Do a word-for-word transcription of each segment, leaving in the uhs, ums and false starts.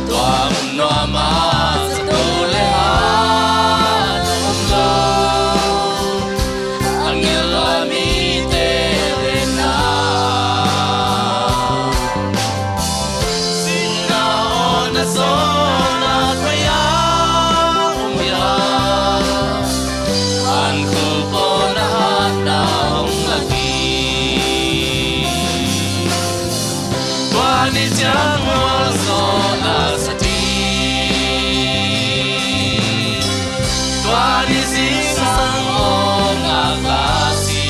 Tua mun nuam ah zato le hat om lo, a ngilh lua mite le na. Sihna aw na zawhna koi-ah om hi a, an khuk aw na hatna hong lak hi. Tua ni ciang mual zawhna sa ding, tua ni zingsang aw ngaklah si.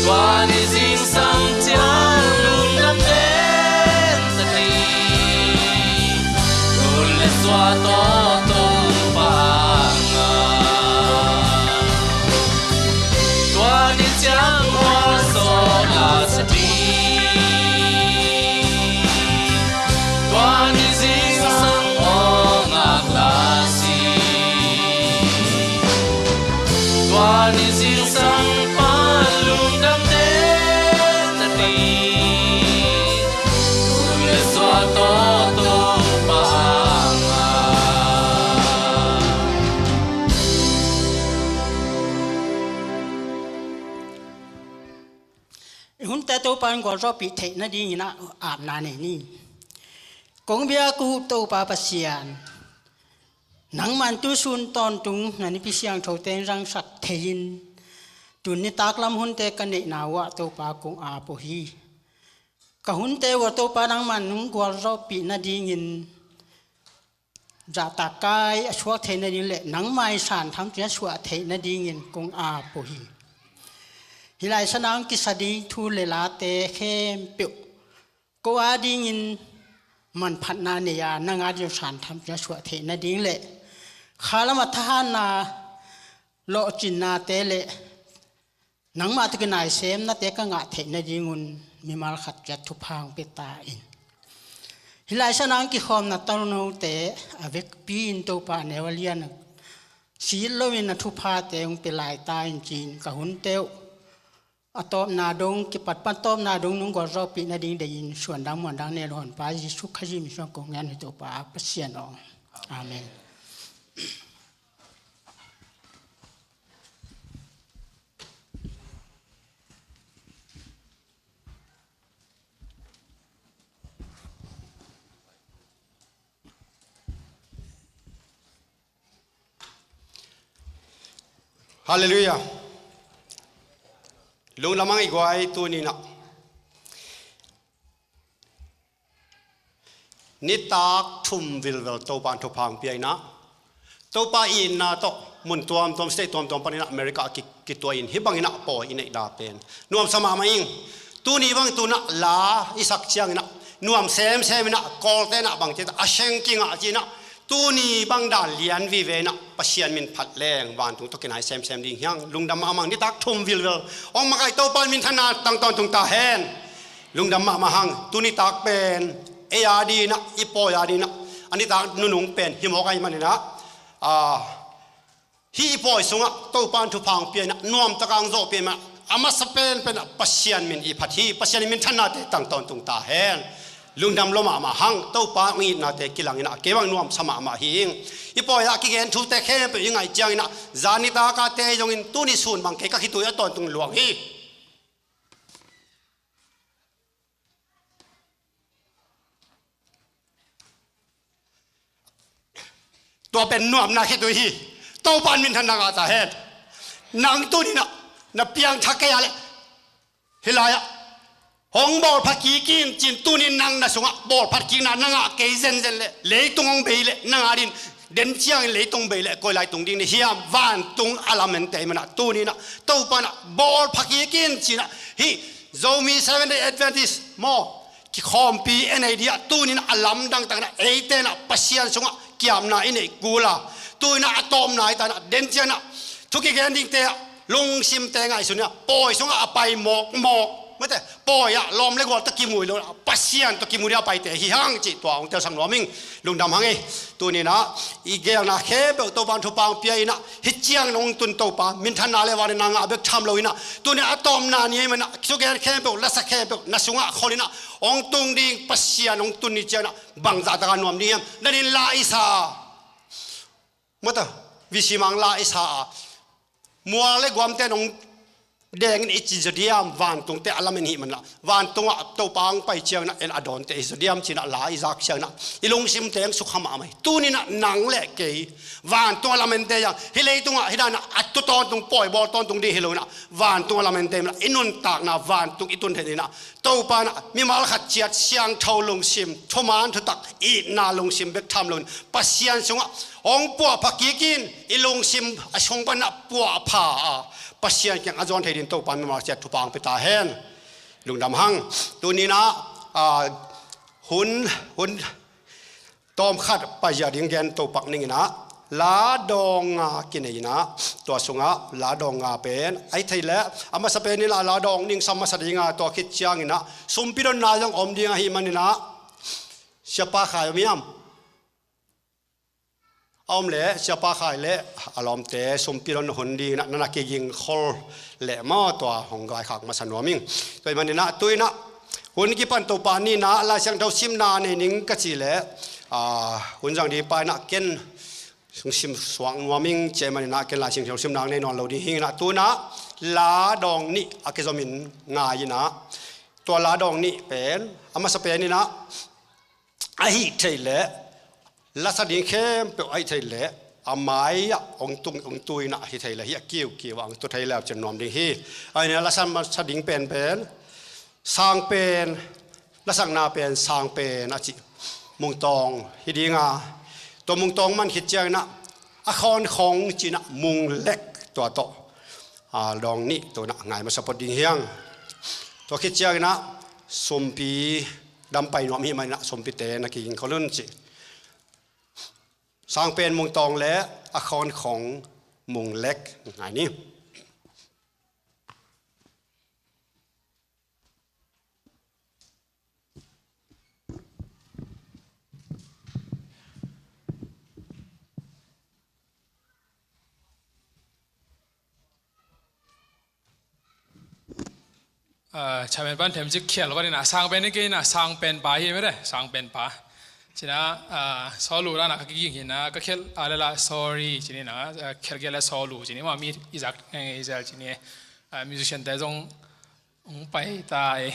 Tua ni zingsang ciang lungdam den sa ding, tun le suah tawh Topa ngak. Tua ni ciang mual zawhna sa ding, tua ni zingsang aw ngaklah si. Tua ni zingsang pan lungdam den na ding, tun le suah tawh Topa ngak. I hunte Topa in gualzawhpih theih nadingin ah apna nei ni. Kong biak uh Topa Pasian, nangman tu sun tawntung na nipi siangthote in zangsak thei-in, tun nitak lam hunte ka neihna uh ah Topa kong ap uh hi. Ka hunte uh ah Topa nangman hong gualzawhpih nadingin, zahtakkai a suak theih nading le nangmah in santham cih a suah theih nadingin kong ap uh hi. Hih lai sanah kisa ding thu le late khempeuh ko adingin manphatna nei a, nang adingin santham cih a suah theih nading le khalam a thahatna lawhcinnate le nangmah tawh kinaisemnate ka ngah theih nadingun mimal khat ciat thupha hong pia ta in. Hih lai sanah kikhawmna tanote a vekpi in Topa neu a lian a sit loin a thuphate hong pia lai ta in ci-in ka hunte uh a tawpna dong kipat pan tawpna dong nong gualzawhpih nading deihin suandang muandang nei lo honpa Jesu Khazih min suang kong ngen hi Topa Pasian aw. Amen. Halleluiah. Lungdam ang i guai, tuni-in ah nitak thum vilvel Topa in thupha hong pia in ah, Topa itna tawh mun tuamtuam, state tuamtuam panin ah America ah ki, kituah in hih bangin ah pawi i neih dan pen nuamsa mahmah ing. Tuni bang tu-in ah la i sak ciangin ah nuam semsem in ah, Kawlte in ah bang ci a, a seng kingah ci-in ah, tuni bang dan lian vive in ah Pasian min phat leng vantung tawh kinai semsem ding hi hang. Lungdam mahmah ang. Nitak thum vilvel hong makaih Topa in minthanna tang tawntung ta hen. Lungdam mahmah hang. Tuni nitak pen ei a dingin ah, i pawi a dingin ah, a nitak nunung pen hi mawk ahih manin ah, a, hih i pawi sungah Topa in thupha hong pia in ah, nuamtak a hong zawhpih in ah, a masa penpen ah Pasian min i phat hi. Pasian in minthannate tang tawntung ta hen. Lungdam lua mahmah hang. Topa hong itnate kilang in ah kei bang nuamsa mahmah hi ing. I pawi ah kigen thute khempeuh i ngaih ciangin ah, zan nitak a te zongin tuni sun bang kei ka khitui a tawntung luang hi. Tua pen nuamna khitui hi. Topa in minthanna ngah ta hen. Nang tuni-in ah na piangthak kei a leh, hih lai-ah hong bawlphat kik in ci-in tuni-in nang na sungah bawlphat kikna na ngah kei zenzen leh, leitung hong bei leh nang a dingin den ciangin leitung bei leh koi lai tung ding na hiam? Vantung a lamente ahih manin ah tuni-in ah Topa in ah bawlphat kik in ci-in ah, hih Zomi Seventh Day Adventist maw, kikhawmpi en ei ding ah tuni-in ah a lamdang takin ah eite in ah Pasian sungah kiamna i neih kul a, tuni-in ah a tawpna hi ta in ah, den ciangin ah thu kigen dingte ah lungsimte ngaihsun in ah pawi sungah a pai mawkmawk Mate, pawi ah lawm le gual tawh kimu hi lo, Pasian tawh kimu ding a paite hi hang cih tua hong telsak nuam ing. Lungdam hang ei. Tuni-in ah i geelna khempeuh Topa'n thupha hong pia in ah, hih ciang nong tun Topa minthanna le vangliatna ngah bek tham lo in ah, tuni-in a tawpna ni ahih manin ah, thugen khempeuh, lasa khempeuh na sungah khol in ah, hong tung ding Pasian hong tun ni ciangin ah, bangzah takin nuam ding hiam? Nanin la i sa. Mate, V C Mang la i sa a, mual le guamte nong dengin i ci zaw diam, vantungte a lamen i hih manin ah, vantungah Topa hong pai ciangin ah en a dawnte i hi zaw diam ci-in ah la i zak ciangin ah, i lungsim teng sukha mahmah hi. Tuni-in ah nang le kei vantungah lamente hi hang. Hih leitungah hih dan ah a tu tawntung, pawi bawl tawntung ding hi lo in ah, vantungah lamente hi manin ah, i nuntakna vantung i tun theih dingin ah, Topa in ah mimal khat ciat siangtho lungsim, thuman thutak, itna lungsim bek tham loin Pasian sungah hong puahpha kik in, i lungsim a sung panin ah puahpha a, Pasian kiang a zawn thei dingin Topa in mimal ciat thupha hong pia ta hen. Lungdam hang. Tuni-in ah, ah, hun, hun tawmkhat paizia ding gen topak ning in ah, la dawng nga kinei in ah, tua sungah la dawng nga pen, ahih theih leh a masa pen in ah la dawng ning sam masa ding a, tua khit ciangin ah sumpi donna zong om ding ahih manin ah, Siapa Khai om hiam? A om leh Siapa Khai le a lawmte sumpi don hun dingin ah na na kiging khol leh maw, tua hong vaikhak masa nuam ing. Tua ahih manin ah tu-in ah hun kipan Topa ni-in ah Lai Siangtho simna nei ning ka cih leh, ah, hun zang ding pa in ah ken hong sim suak nuam ing cih ahih manin ah ken Lai Siangtho simna nei nawn lo ding hi-in ah, tu-in ah la dawng nih a kizomin ngai in ah, tua la dawng nih pen a masa pen in ah, ahih theih leh lasa ding khempeuh ahih theih leh a mai-ah hong tung, hong tu in ah, ahih theih leh hih a kiukiu ah hong tu thei leu cin nuam ding hi. Ahih hang lasa masa ding penpen, Sang Pen, lasakna pen Sang Pen a cih Mungtawng hi ding a, tua Mungtawng man khit ciangin ah a khawnkhong ci-in ah Munglek, tua tawh a dawng nih tu-in ah ngai masa phot ding hi hang. Tua khit ciangin ah sumpi dam pai nuam ahih manin ah sumpite na kiging khol un ci. Sang Pen Mungtawng le a khawnkhong Munglek ngai ni. Ah, chairman pan them cik khial pan in ah, Sang Pen in kei in ah, Sang Pen pa hi mete, Sang Pen pa. Ci-in ah, ah, Sawlu dan ah ka kiging hi-in ah, ka khial a le la sorry ci-in ah, ah, khial khial le Sawlu ci-in ah, ma mi i zak, eh, i zel ci-in ah, ah, musician te zong hong pai ta e.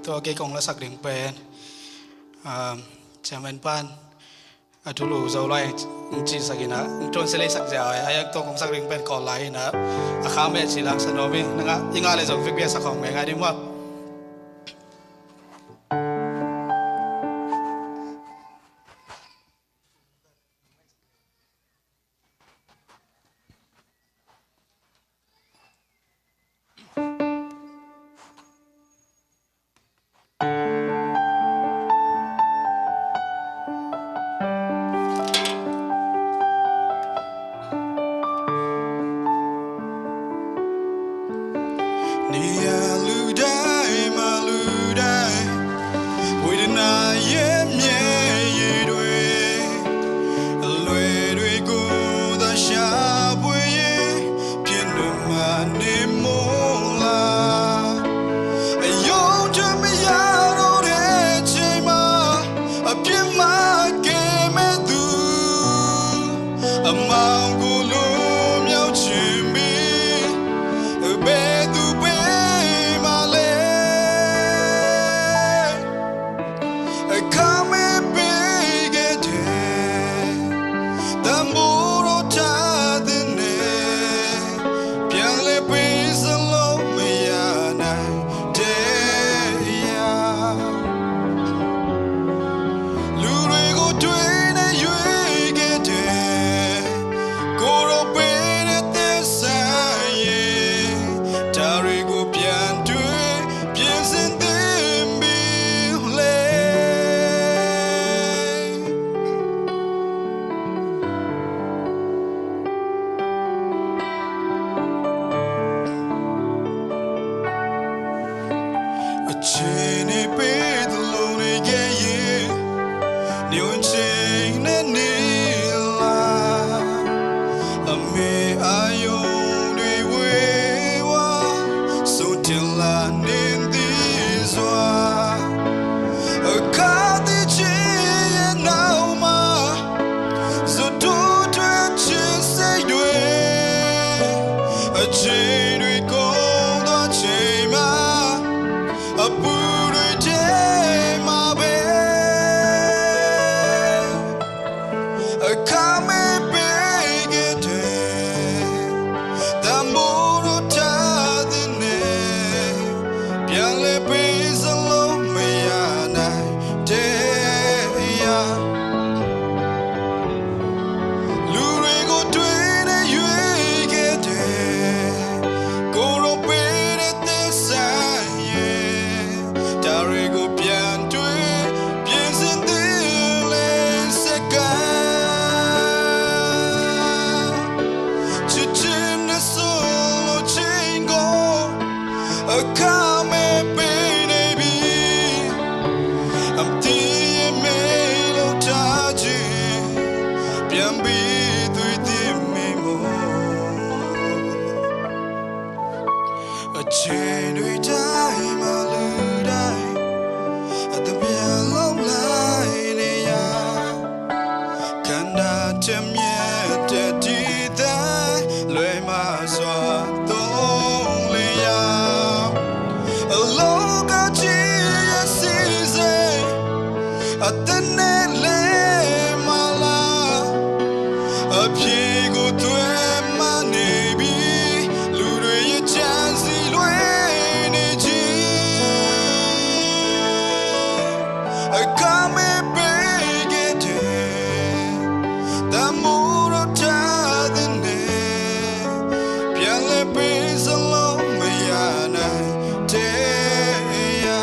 Tua kei kong lasak ding pen, um, Chairman pan a thulu Zolai hong cihsak in ah, hong translate sak ziau a, a yak tua kong sak ding pen Kawllai in ah, a Kha meh ci lang sa nuam ing. Na ngah, i ngah leh zong vekpi a sak khawng meh ngai ding maw. Ni a lu dai ma lu dai, ဝေဒနာရဲ့မျက်ရည်တွေ အလွယ်တွေကိုသာရှာဖွေရင် ပြည့်နှုတ်မှနေမို့လား။ အယုံကြည်မရတော့တဲ့အချိန်မှာ အပြစ်မှကယ်မဲ့သူ အမှောင်ကိုလွတ်မြောက်ခြင်းမီး ဘယ်သူပေးမှာလဲ။ အခါမင်းပေးခဲ့တဲ့ တန်ဖိုးတော်ထားတဲ့နဲ့ ပြန်လည်ပေးစလို့မရနိုင်တဲ့ရာ လူတွေကိုတွေ့နဲ့ရွေးခဲ့တဲ့ ကိုယ်တော်ပေးတဲ့သစ္စာရဲ့ ဒါတွေကိုပြန်တွေ့ ပြင်ဆင်သင့်ပြီလေ။ အချိန်နဲ့ပေးသလိုနေခဲ့ရင် နေဝင်ချိန်နဲ့နေလာ အမေအာရုံတွေဝေဝါ စိုးတင်လာနေသည်စွာ အခါသည့်ချစ်ရဲ့နောက်မှာ စတိုးထွေးချစ်စိတ်တွေ အချိန်တွေကုန်သွားချိန်မှာ အပူတွေထဲမှာပဲ အခါမင်းပေးခဲ့တဲ့ တန်ဖိုးတော်ထားတဲ့နဲ့ ပြန်လည်ပေးစလို့မရနိုင်တဲ့ရာ လူတွေကိုတွေ့နဲ့ရွေးခဲ့တဲ့ ကိုယ်တော်ပေးတဲ့သစ္စာရဲ့ ဒါတွေကိုပြန်တွေ့ ပြင်ဆင်သင့်လေစကား ချစ်ခြင်းနဲ့ဆိုလို့ချင်းကို အခါမင်းပေးနေပြီ။ အမတည်ရဲ့မေးလို့ထားခြင်း ပြန်ပြီးသွေးသစ်မိမို့ အချိန်တွေတိုင်းမှာလူတိုင်း အသပြန်လုံးလိုက်နေရ ခန္ဓာတစ်မျက်တည်းတည်တတ်လွယ်မှာစွာသုံးလျာ အလောကကြီးရဲ့စည်းစိမ် အသက်နဲ့လဲမှာလား။ အဖြေကိုသွဲမှတ်နေပြီ။ လူတွေရဲ့ကြံစည်လွဲနေခြင်း အခါမင်းပေးခဲ့တဲ့ တန်ဖိုးတော်ထားတဲ့နဲ့ ပြန်လည်ပေးစလို့မရနိုင်တဲ့ရာ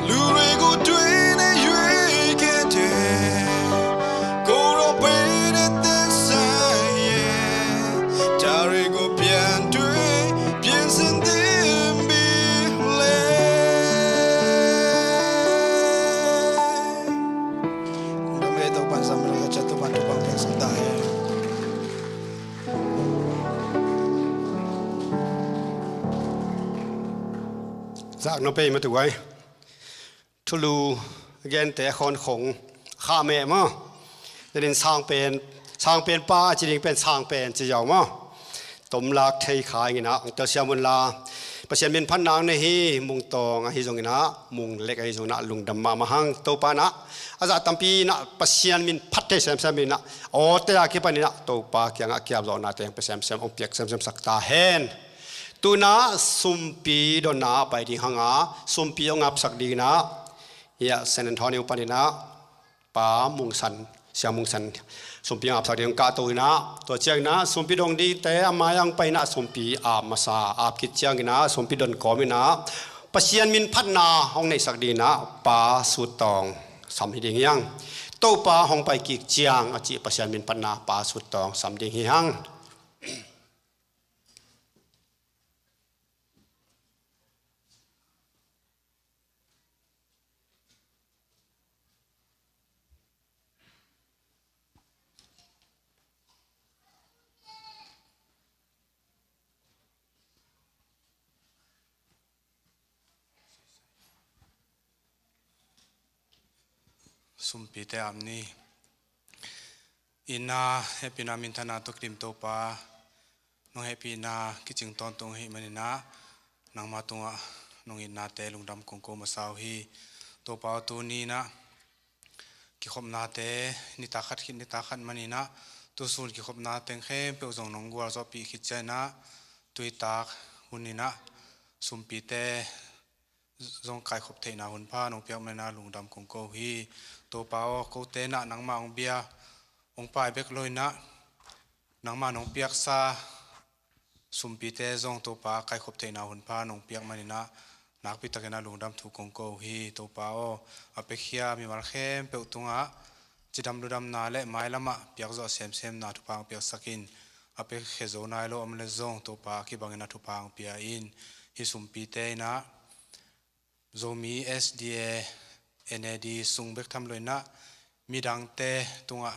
လူတွေကိုတွေ့နဲ့ရွေးခဲ့တဲ့ ကိုယ်တော်ပေးတဲ့သစ္စာရဲ့ ဒါတွေကိုပြန်တွေ့ ပြင်ဆင်သင့်ပြီလေ။ Dame tu pan samra cha tu pan tu pan pan sa ta hai. Zak no pei ma tu ai. Thulu gente khon khong kha meh maw. Denin sangpen, sangpen pa a ci ding pen sangpen ci ziau maw. Tomlak thei kha ing in ah, ong telsiam un la. Pasian min phatna hong nei hi. Mung tawng ahi zongin ah, mung lek ahi zongin ah, lungdam mahmah hang. Topa in ah a zah tampi in ah Pasian min phat thei semsem in ah, awte a kipan in ah Topa kiangah kiapzawhnate hong pia semsem, hong piak semsem sak ta hen. Tu in ah sumpi donna pai ding hang a, sumpi hong apsak ding in ah, hiah San Antonio pan in ah Pa Mung San, Sia Mung San, sumpi hong apsak ding hong kahto in ah, tua ciangin ah sumpi dong dingte a mai-ah hong pai in ah sumpi ap masa, ap khit ciangin ah sumpi don kawm in ah Pasian min phatna hong neihsak ding in ah Pa Sut Tawng sam hi ding hi hang. Topa hong pai kik ciang a cih Pasian min phatna Pa Sut Tawng sam ding hi hang. Sumpite ap ni. Itna, hehpihna, minthanna tawh kidim Topa, nong hehpihna kicing tawntung ahih manin ah, nangma tungah nong itnate lungdam kong ko masa uh hi. Topa aw, tuni in ah kikhopnate nitak khat khit nitak khat man in ah, tusun kikhopna teng khempeuh zong nong gualzawhpih khit ciangin ah, tuitak hun in ah sumpite zong kaikhop theihna hun pha nong piak manin ah lungdam kong ko uh hi. Topa aw, kote in ah nangmah hong bia hong pai bek lo in ah, nangmah nong piaksa sumpite zong Topa kaikhop theihna hun pha nong piak manin ah, nakpi takin ah lungdam thu kong ko uh hi. Topa aw, a piakhia mimal khempeuh tungah cidam ludamna le mailamah piakzawh semsemna thupha hong piaksak in, a piakhia zo nai lo om le zong Topa kibangin ah thupha hong pia in. Hih sumpite in ah Zomi S D A, N A D sung bek tham lo in ah, midangte tungah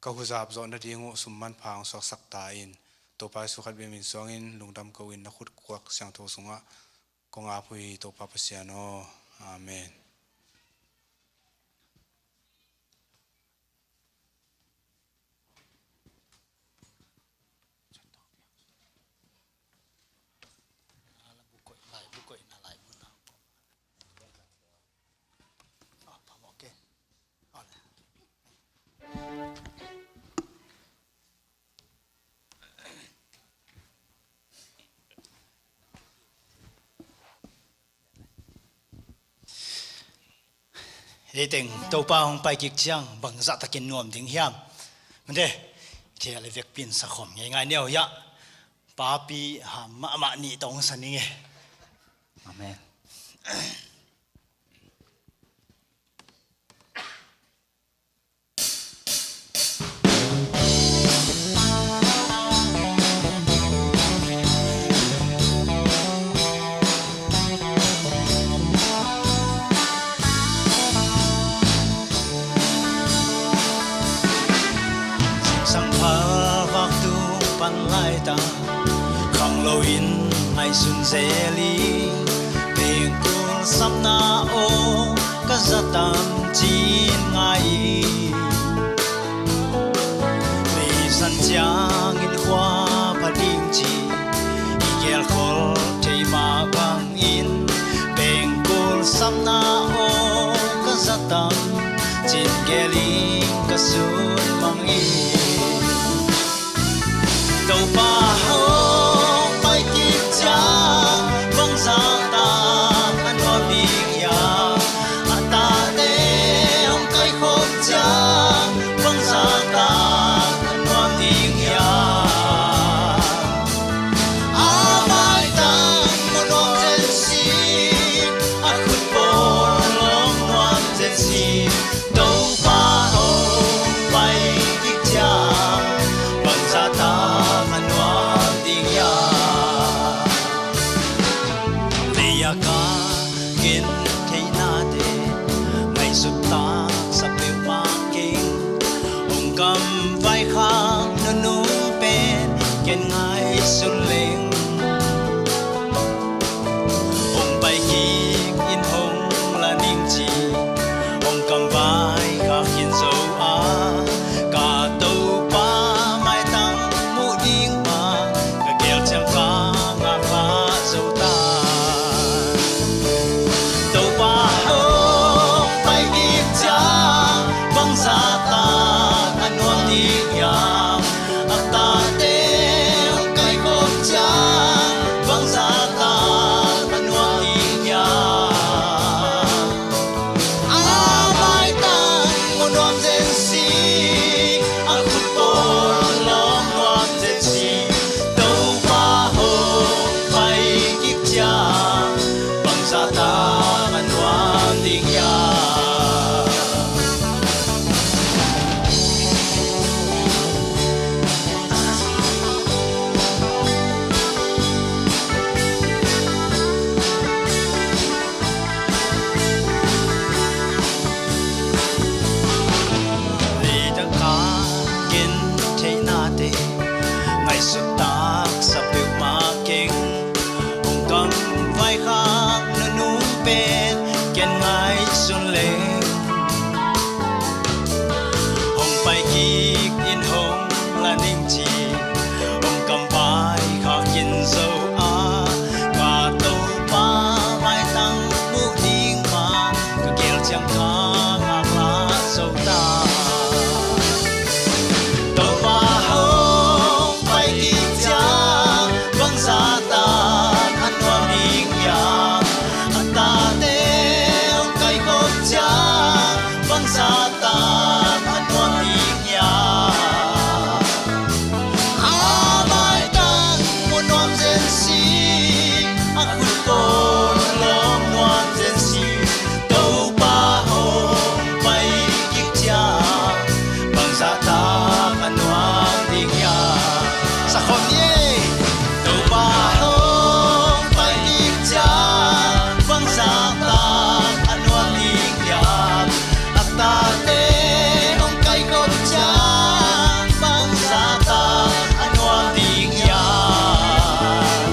ka huzap zawh nading uh sum manpha hong suaksak ta in. Topa Jesu khat bek min suangin lungdam ko in, na khut kuak siangtho sungah kong ap uh hi, Topa Pasian aw. Amen. Hei teng, Topa hong pai kik ciang bangzah takin nuam ding hiam? Mate, thei le vekpi in sakhawm ngeingai ni uh hiah. Papi ha mahmah nih tawh hong sa ning e. Amen. Sang phalvak tung pan laita, khanglo in ngaihsun zel i, pengkul sapna aw ka za tam cin ngai i. Mei san ciangin khua pha ding ci i gelkhol thei mah bangin, pengkul sapna aw ka za tam cin gel in ka sun mang i. Topa hong pai kik ciang bangzah tak a nuam ding hiam? A tate hong kaikhop ciang bangzah tak a nuam ding hiam? A maitang mu nuam zen si, a khut pawl long nuam zen si. Topa hong pai kik ciang bangzah tak a nuam ding hiam? Lei a ka gentheihnate ngaihsut taksa peuhmah keng, hong kam vaikhak nunung pen ken ngaihsun leng. Hong pai kik in hong la ning ci, hong kam vaikhak khin zo a, ka Topa maitang muh ding bang ka gel ciang ka ngaklah zo ta. Zahtak a nuam ding hiam? Leitang a gentheih nate ngaihsut taksa peuhmah keng. Hong kam vaikhak nunung pen ken ngaihsun leng, hong pai kik in hong la ning ci. Hong kam vaikhak in zo a, ka Topa maitang muh ding mah ka gel ciang ka ngaklah zo ta. Topa hong pai kik ciang bangzah tak a nuam ding hiam? A tate hong kaikhop ciang bangzah tak a nuam ding hiam? A maitang muh nuam zen si, a khut pawl lawm nuam zen si. Topa hong pai kik ciang bangzah tak a nuam ding hiam? Sa khawm ni ei. Topa hong pai kik ciang bangzah tak a nuam ding hiam? A tate hong kaikhop ciang bangzah tak a nuam ding hiam?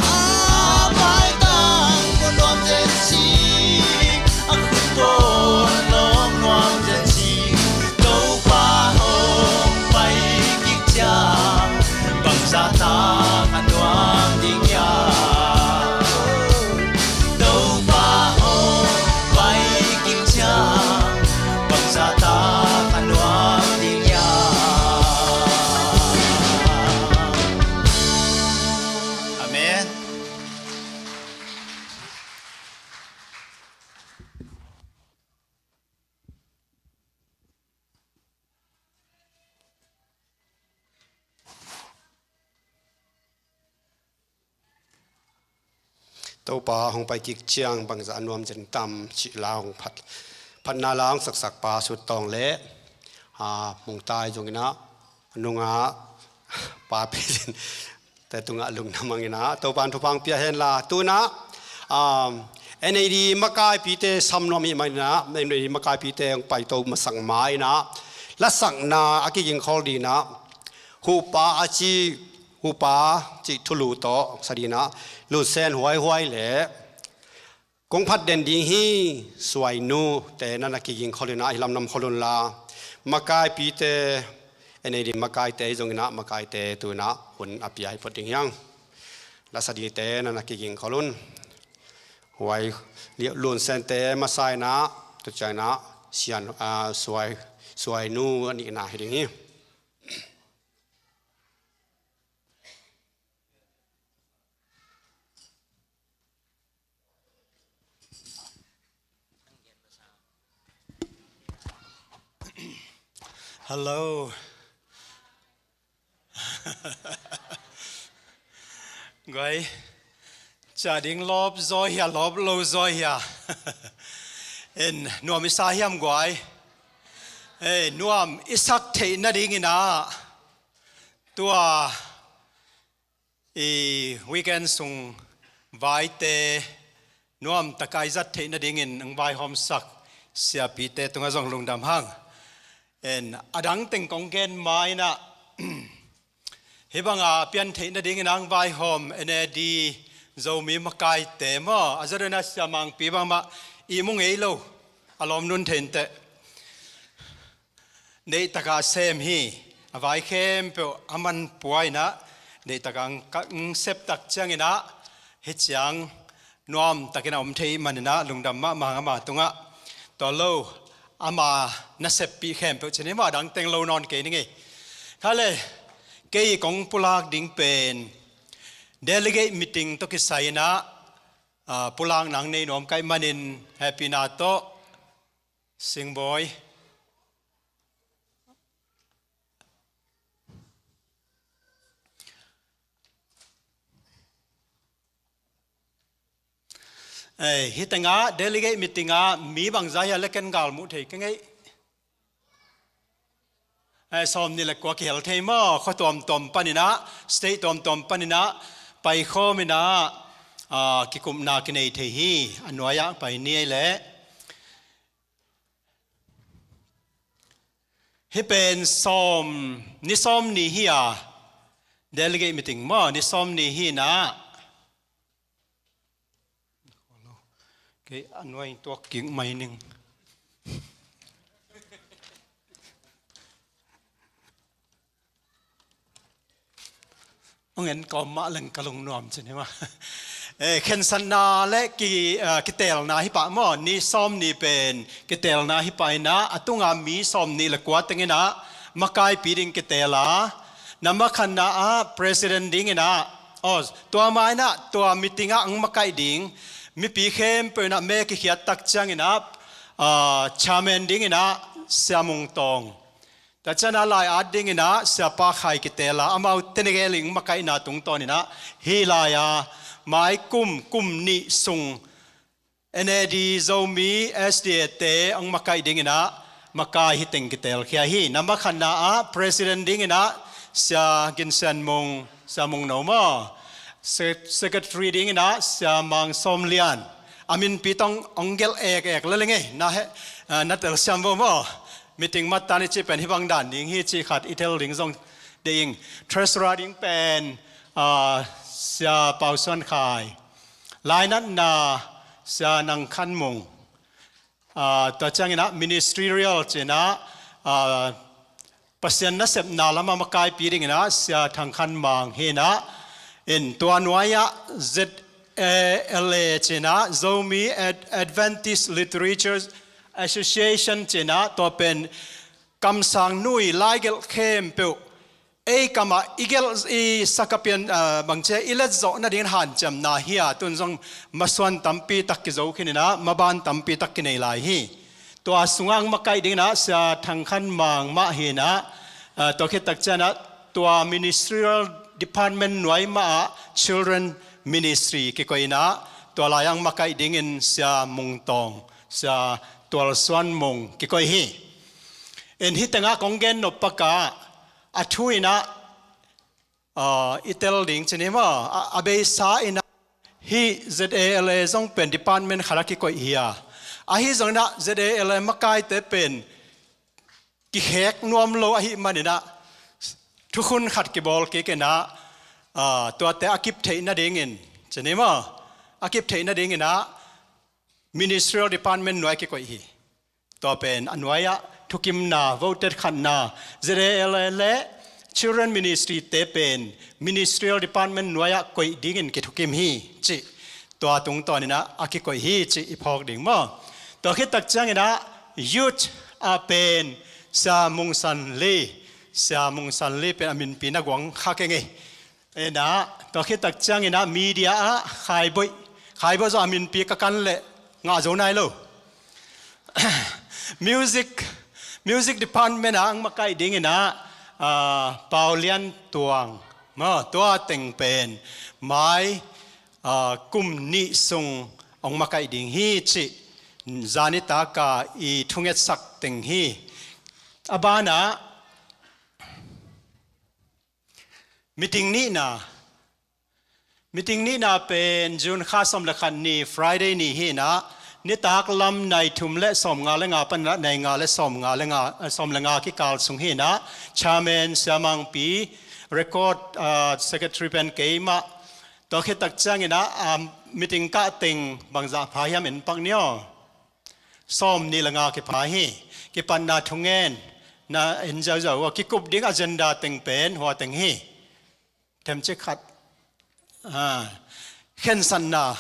A maitang muh nuam zen si, a khut pawl lawm nuam zen si. Topa hong pai kik ciang bangzah tak a nuam ding hiam? Topa hong pai kik ciang bangzah tak a nuam ding hiam? Amen. Topa hong pai kik ciang bangzah a nuam zen tam cih la hong phat, phatna la hong saksak pa Sut Tawng le, a, Mung Tai zong in ah, a nungah pa Pi Zin te tungah lungdam hang in ah, Topa in thupha hong pia hen la. Tu in ah, um, N A D makaipite sam nuam ahih manin ah, N A D makaipite hong paito masak ma in ah, lasakna a kigingkhol ding in ah, Hupa a ci, Hupa cih thulu tawh sa ding in ah, Lun Sen Huai Huai le kong phat den ding hi, Suai Nu te na na kigingkhol in ah, hih lam nam khol un la. Makaipite, N A D makaite zong in ah, makaite tu in ah hun a pia hi phot ding hi hang. Lasa dingte na na kigingkhol un. Huai, Lun Sen te masa in ah, tu ciang in ah, Sian, ah, Suai, Suai Nu a nihna hi ding hi. Hello. Guai, ciah ding lawp zaw hia, lawp lo zaw hia? En, nuam i sa hiam guai? Ei, nuam i sak theih nadingin ah, tua i weekend sung vaite nuam taka i zat theih nadingin hong vaihawmsak siapite tungah zong lungdam hang. En, a dang teng kong gen ma in ah, hih banga a pian theih nadingin hong vaihawm N A D Zomi makaite maw, a zaw in ah Sia Mangpi bangmah ihmu ngei lo, a lawm nun theih inteh. Neih takah sem hi, a vai khempeuh a man pua in ah, neih takah hong sep tak ciangin ah, hih ciang nuam takin a om thei manin ah, lungdam mahmah hang ama tungah. Tua lo, ama na seppih khempeuh cin hi maw, a dang teng lo nawn kei ning ei. Kha le, kei kong pulak ding pen delegate meeting tawh kisai in ah, ah, pulakna hong nei nuam ka hih manin, hehpihna tawh, Singbawi. Ei, hih tengah delegate meeting ah mi bangzah hia le ken galmuh thei keng ei. Ei, sawm nih le kua kihel thei maw, khua tuamtuam paninah, state tuamtuam paninah paikhawm inah, ah, kikupna kinei thei hi. A nuai-ah pai ni ei leh. Hih pen sawm, ni sawm ni hi a, delegate meeting maw, ni sawm ni hi inah. Kei a nuai tuak kik mai ning. Hong en kawm mah leng ka lungnuam cin hi mah. Eh, khensatna le ki, ah, kiteelna hi pah maw, ni sawm ni pen kiteelna hi pah inah, a tunga mi sawm nih le kua teng inah makaipi ding kiteel a, na makhatna ah president ding inah, aw, tua ma inah tua meeting ah ang makaih ding mipi khempeuh inah me kikhiat tak ciang inah, ah, chairman ding inah Sia Mung Tawng. Tua ciang a lai-at ding inah Sia Pa Khai kiteel a, amau tenegel in makaihna tungtawn inah hih lai-a mai kum, kum nih sung N A D Zomi S D A te ang makaih ding inah makai hih teng kiteelkhia hi. Na makhatna ah president ding inah Sia Gin Sian Mung, Sia Mung No maw. Se-, secretary ding inah Sia Mang Sawm Lian. A minpi tawh hong gelh ekek le leng ei, na he, ah, na telsiam vo maw. Meeting mattan i cih pen hih bang dan ding hi cih khat i tel ding zong deih ing. Treasurer ding pen, ah, Sia Pau Suan Khai. Lainatna Sia Nang Khan Mung. Ah, tua ciang inah ministerial ci inah, ah, Pasian nasepna lamah makaipi ding inah Sia Thang Khan Mang hi inah, in tua nuai-ah Z A L A ci inah, Zomi Ad-, Adventist Literature Association ci inah, tua pen kamsang nui laigelh khempeuh ei kamah i gelh i sakapian, ah, bangcia i letzawh nadingin hanciamna hi a, tun zong masuan tampi tak kizo khin inah, maban tampi tak kinei lai hi. Tua sungah ang makaih ding inah Sia Thang Khan Mang mah hi inah, ah, tua khit tak ciang inah tua ministerial department nuai mah ah children ministry kikoih inah, tua lai-ah ang makaih dingin Sia Mung Tawng, Sia Tual Suan Mung kikoih hi. In hih tengah kong gen nop pakah a thu inah, ah, i tel ding cin hi maw, a, a beisa inah hih Z A L A zong pen department khat a kikoih hi a. Ahi zong inah Z A L A makaite pen kikhek nuam lo ahih man inah thukhun khat kibawl kik inah, ah, tuate a kip theih nadingin cin hi maw, a kip theih nading inah ministerial department nuai kikoih hi. Tua pen a nuai-ah thukimna, voted khatna, Z A L A le Children Ministry te pen Ministerial Department nuai-ah koih dingin kithukim hi cih. Tua tungtawn inah a kikoih hi cih i phawk ding maw. Tua khit tak ciang inah youth ah pen Sia Mung San Li, Sia Mung San Li pen a minpi na guang kha keng ei. Inah, tua khit tak ciang inah media ah Khai Boih, Khai Boih zong a minpi ka kan leh ngah zo nai lo. Music, music department ah ang makaih ding inah, ah, Pau Lian Tuang. Maw, tua teng pen mai, ah, kum nih sung ang makaih ding hi cih zanitak a i thungetsak teng hi. A banah meeting nihna. Meeting nihna pen June kha sawm le khat ni, Friday ni hi inah, nitak lam nai thum le sawm nga le nga pan inah nai nga le sawm nga le nga, eh, sawm le nga kikal sung hi inah, chairman Sia Mangpi, record, ah, secretary pen keimah. Tua khit tak ciang inah, ah, meeting kah teng bangzah pha hiam en pak ni aw. Sawm nih le nga kipha hi. Kipatna thungen na en ziauziau a, kikup ding agenda teng pen hua teng hi. Themcik khat. Ah, khensatna.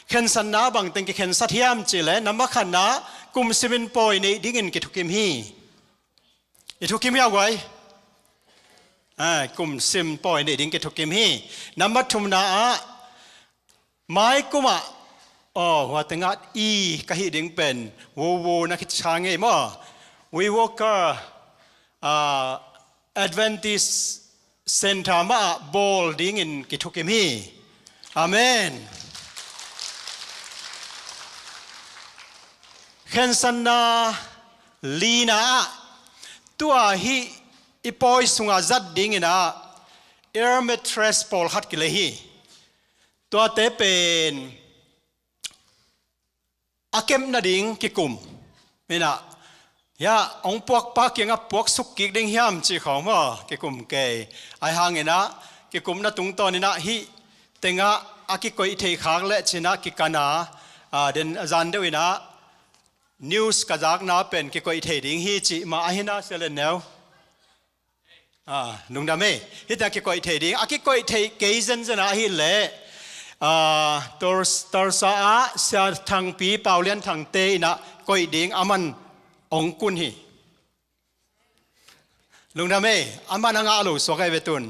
Khensatna bang teng kikhensat hiam cih leh, na makhatna kum simin pawi neih dingin kithukim hi. I thukim hi a guai. Ah, kum sim pawi neih ding kithukim hi. Na mathumna ah, mai kum ah, aw, hua tengah i ka hih ding pen, wo wo na khit sa ngei maw. We Worker, ah, Adventist Center mah ah bawl dingin kithukim hi. Amen. Khensatna lina ah tua hih i pawi sungah zat dingin ah air mattress pawlkhat kilei hi. Tuate pen a kep nading kikum. Inah, ya, hong puakpa kiangah puak suk kik ding hiam cih khawng maw, kikum kei. Ahi hanginah kikumna tungtawninah hih tengah a kikoih theih khak leh cinah kikana, a, den a zan deuh inah news ka zakna pen kikoih thei ding hi cih mah ahi na, sia le neu. Ah, lungdam ei. Hih tengah kikoih thei ding. A kikoih theih kei zenzen ah ahih leh, ah, Tulsa ah Sia Thangpi, Paulian Thangte inah koih ding, aman hong kun hi. Lungdam ei, aman a ngah lo suak ahi ve tun.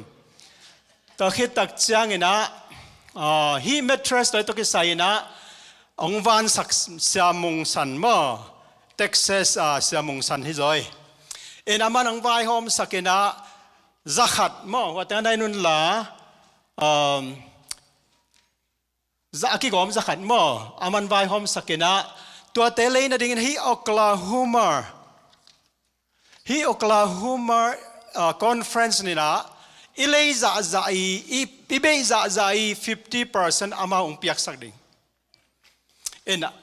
Tua khit tak cianginah, ah, hih mattress tua tawh kisai inah hong vansak Sia Mung San maw, Texas, ah, Sia Mung San hi zaw hi. In aman hong vaihawmsak inah zakhat maw, hua tengah nai nunla, um, za a kigawm zakhat maw, aman vaihawmsak inah tuate lei nadingin hih Oklahoma, hih Oklahoma, ah, conference ninah i lei zahzah i, i, i beih zahzah i fifty percent amau hong piaksak ding. Inah,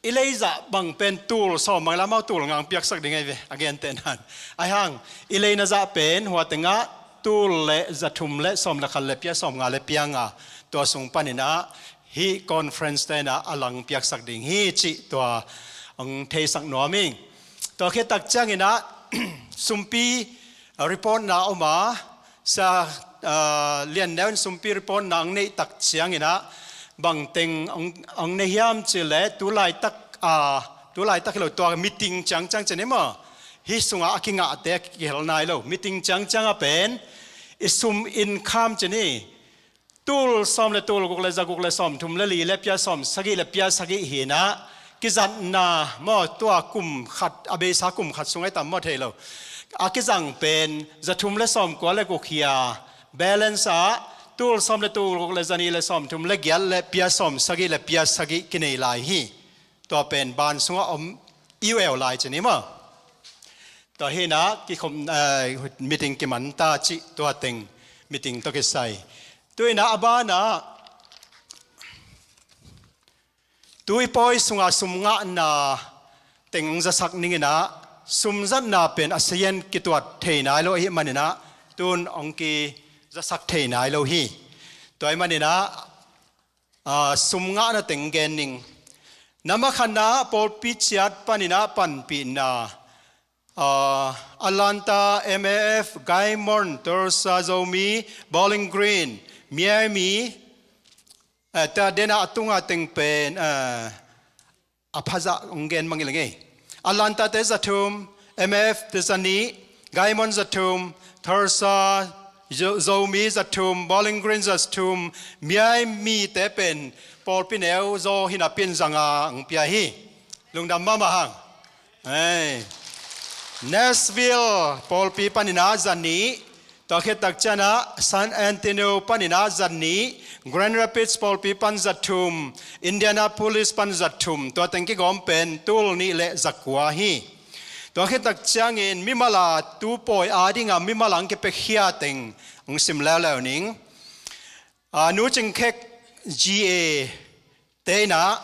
i lei zah bang pen tul sawm bang lamau tul nga hong piaksak ding ahi ve, a gentehnan. Ahi hang, i leina zah pen hua tengah tul le za thum le sawm le khat le pia sawm nga le pia nga, tua sung paninah hih conference te inah a lang piaksak ding hi cih tua hong theisak nuam ing. Tua khit tak cianginah sumpi, ah, report na om a, Sia, ah, Lian Neu in sumpi report na hong neih tak cianginah bangteng hong, hong nei hiam cih leh tu laitak, ah, tu laitak hi lo, tua meeting ciangciang cih ni maw, hih sungah a kingahte a kihel nai lo. Meeting ciangciang ah pen i sum income cih ni, tul sawm le tul guk le za guk le sawm thum le li le pia sawm sagih le pia sagih hi inah, kizatna maw, tua kum khat, a beisa kum khat sung ahi tam maw, thei lo. A kizang pen za thum le sawm kua le guk hi a, balance ah tul sawm le tul guk le za nih le sawm thum le giat le pia sawm sagih le pia sagih kinei lai hi. Tua pen ban sungah om i uh eu lai cih ni maw. Tua hi inah kikhop, eh, meeting kiman ta cih tua teng meeting tawh kisai. Tu inah a banah tu i pawi sungah sum ngahna teng hong zasak ning inah, sum zatna pen a sayan kituat thei nai lo ahih maninah tun hong kizasak thei nai lo hi. Tua ahih maninah, ah, sum ngahna teng gen ning. Nambat khatna pawlpi ciat paninah panpihna, ah, Atlanta, M A F, Guymon, Tulsa, Zomi, Bowling Green, Miami, eh, ta dena a tunga teng pen, eh, a phazah hong gen mangilh ngei. Atlanta te za thum, M A F te za nih, Guymon za thum, Tulsa, Zo-, Zomi za thum, Bowling Green za thum, Miami te pen pawlpi neu zaw hi napi in za nga hong pia hi. Lungdam mahmah hang. Ei. Nashville pawlpi paninah za nih, tua khit tak cianah San Antonio paninah za nih, Grand Rapids pawlpi pan za thum, Indianapolis pan za thum, tua teng kigawm pen tul nih le za kua hi. Tua khit tak ciangin mimal a tu pawi a dinga mimal a hong kipiakhia teng hong sim leuleu ning. Ah, Nu Cing Khek G A te inah,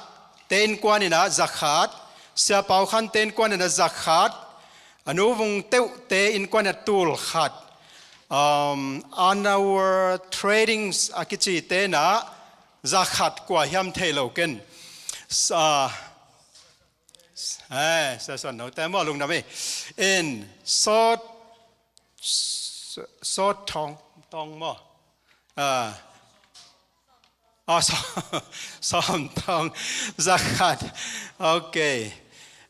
te innkuan inah za khat, Sia Pau Khan te innkuan inah za khat, a Nu Vung Teuh te innkuan inah tul khat, um, Anawar Tradings a kici te inah za khat, kua hiam thei lo ken. Sa-, eh, Sia Suan No te maw, lungdam ei. In, sawt, sawt thong, thong maw. Ah. Ah, sa-, sawm thong za khat. Ok.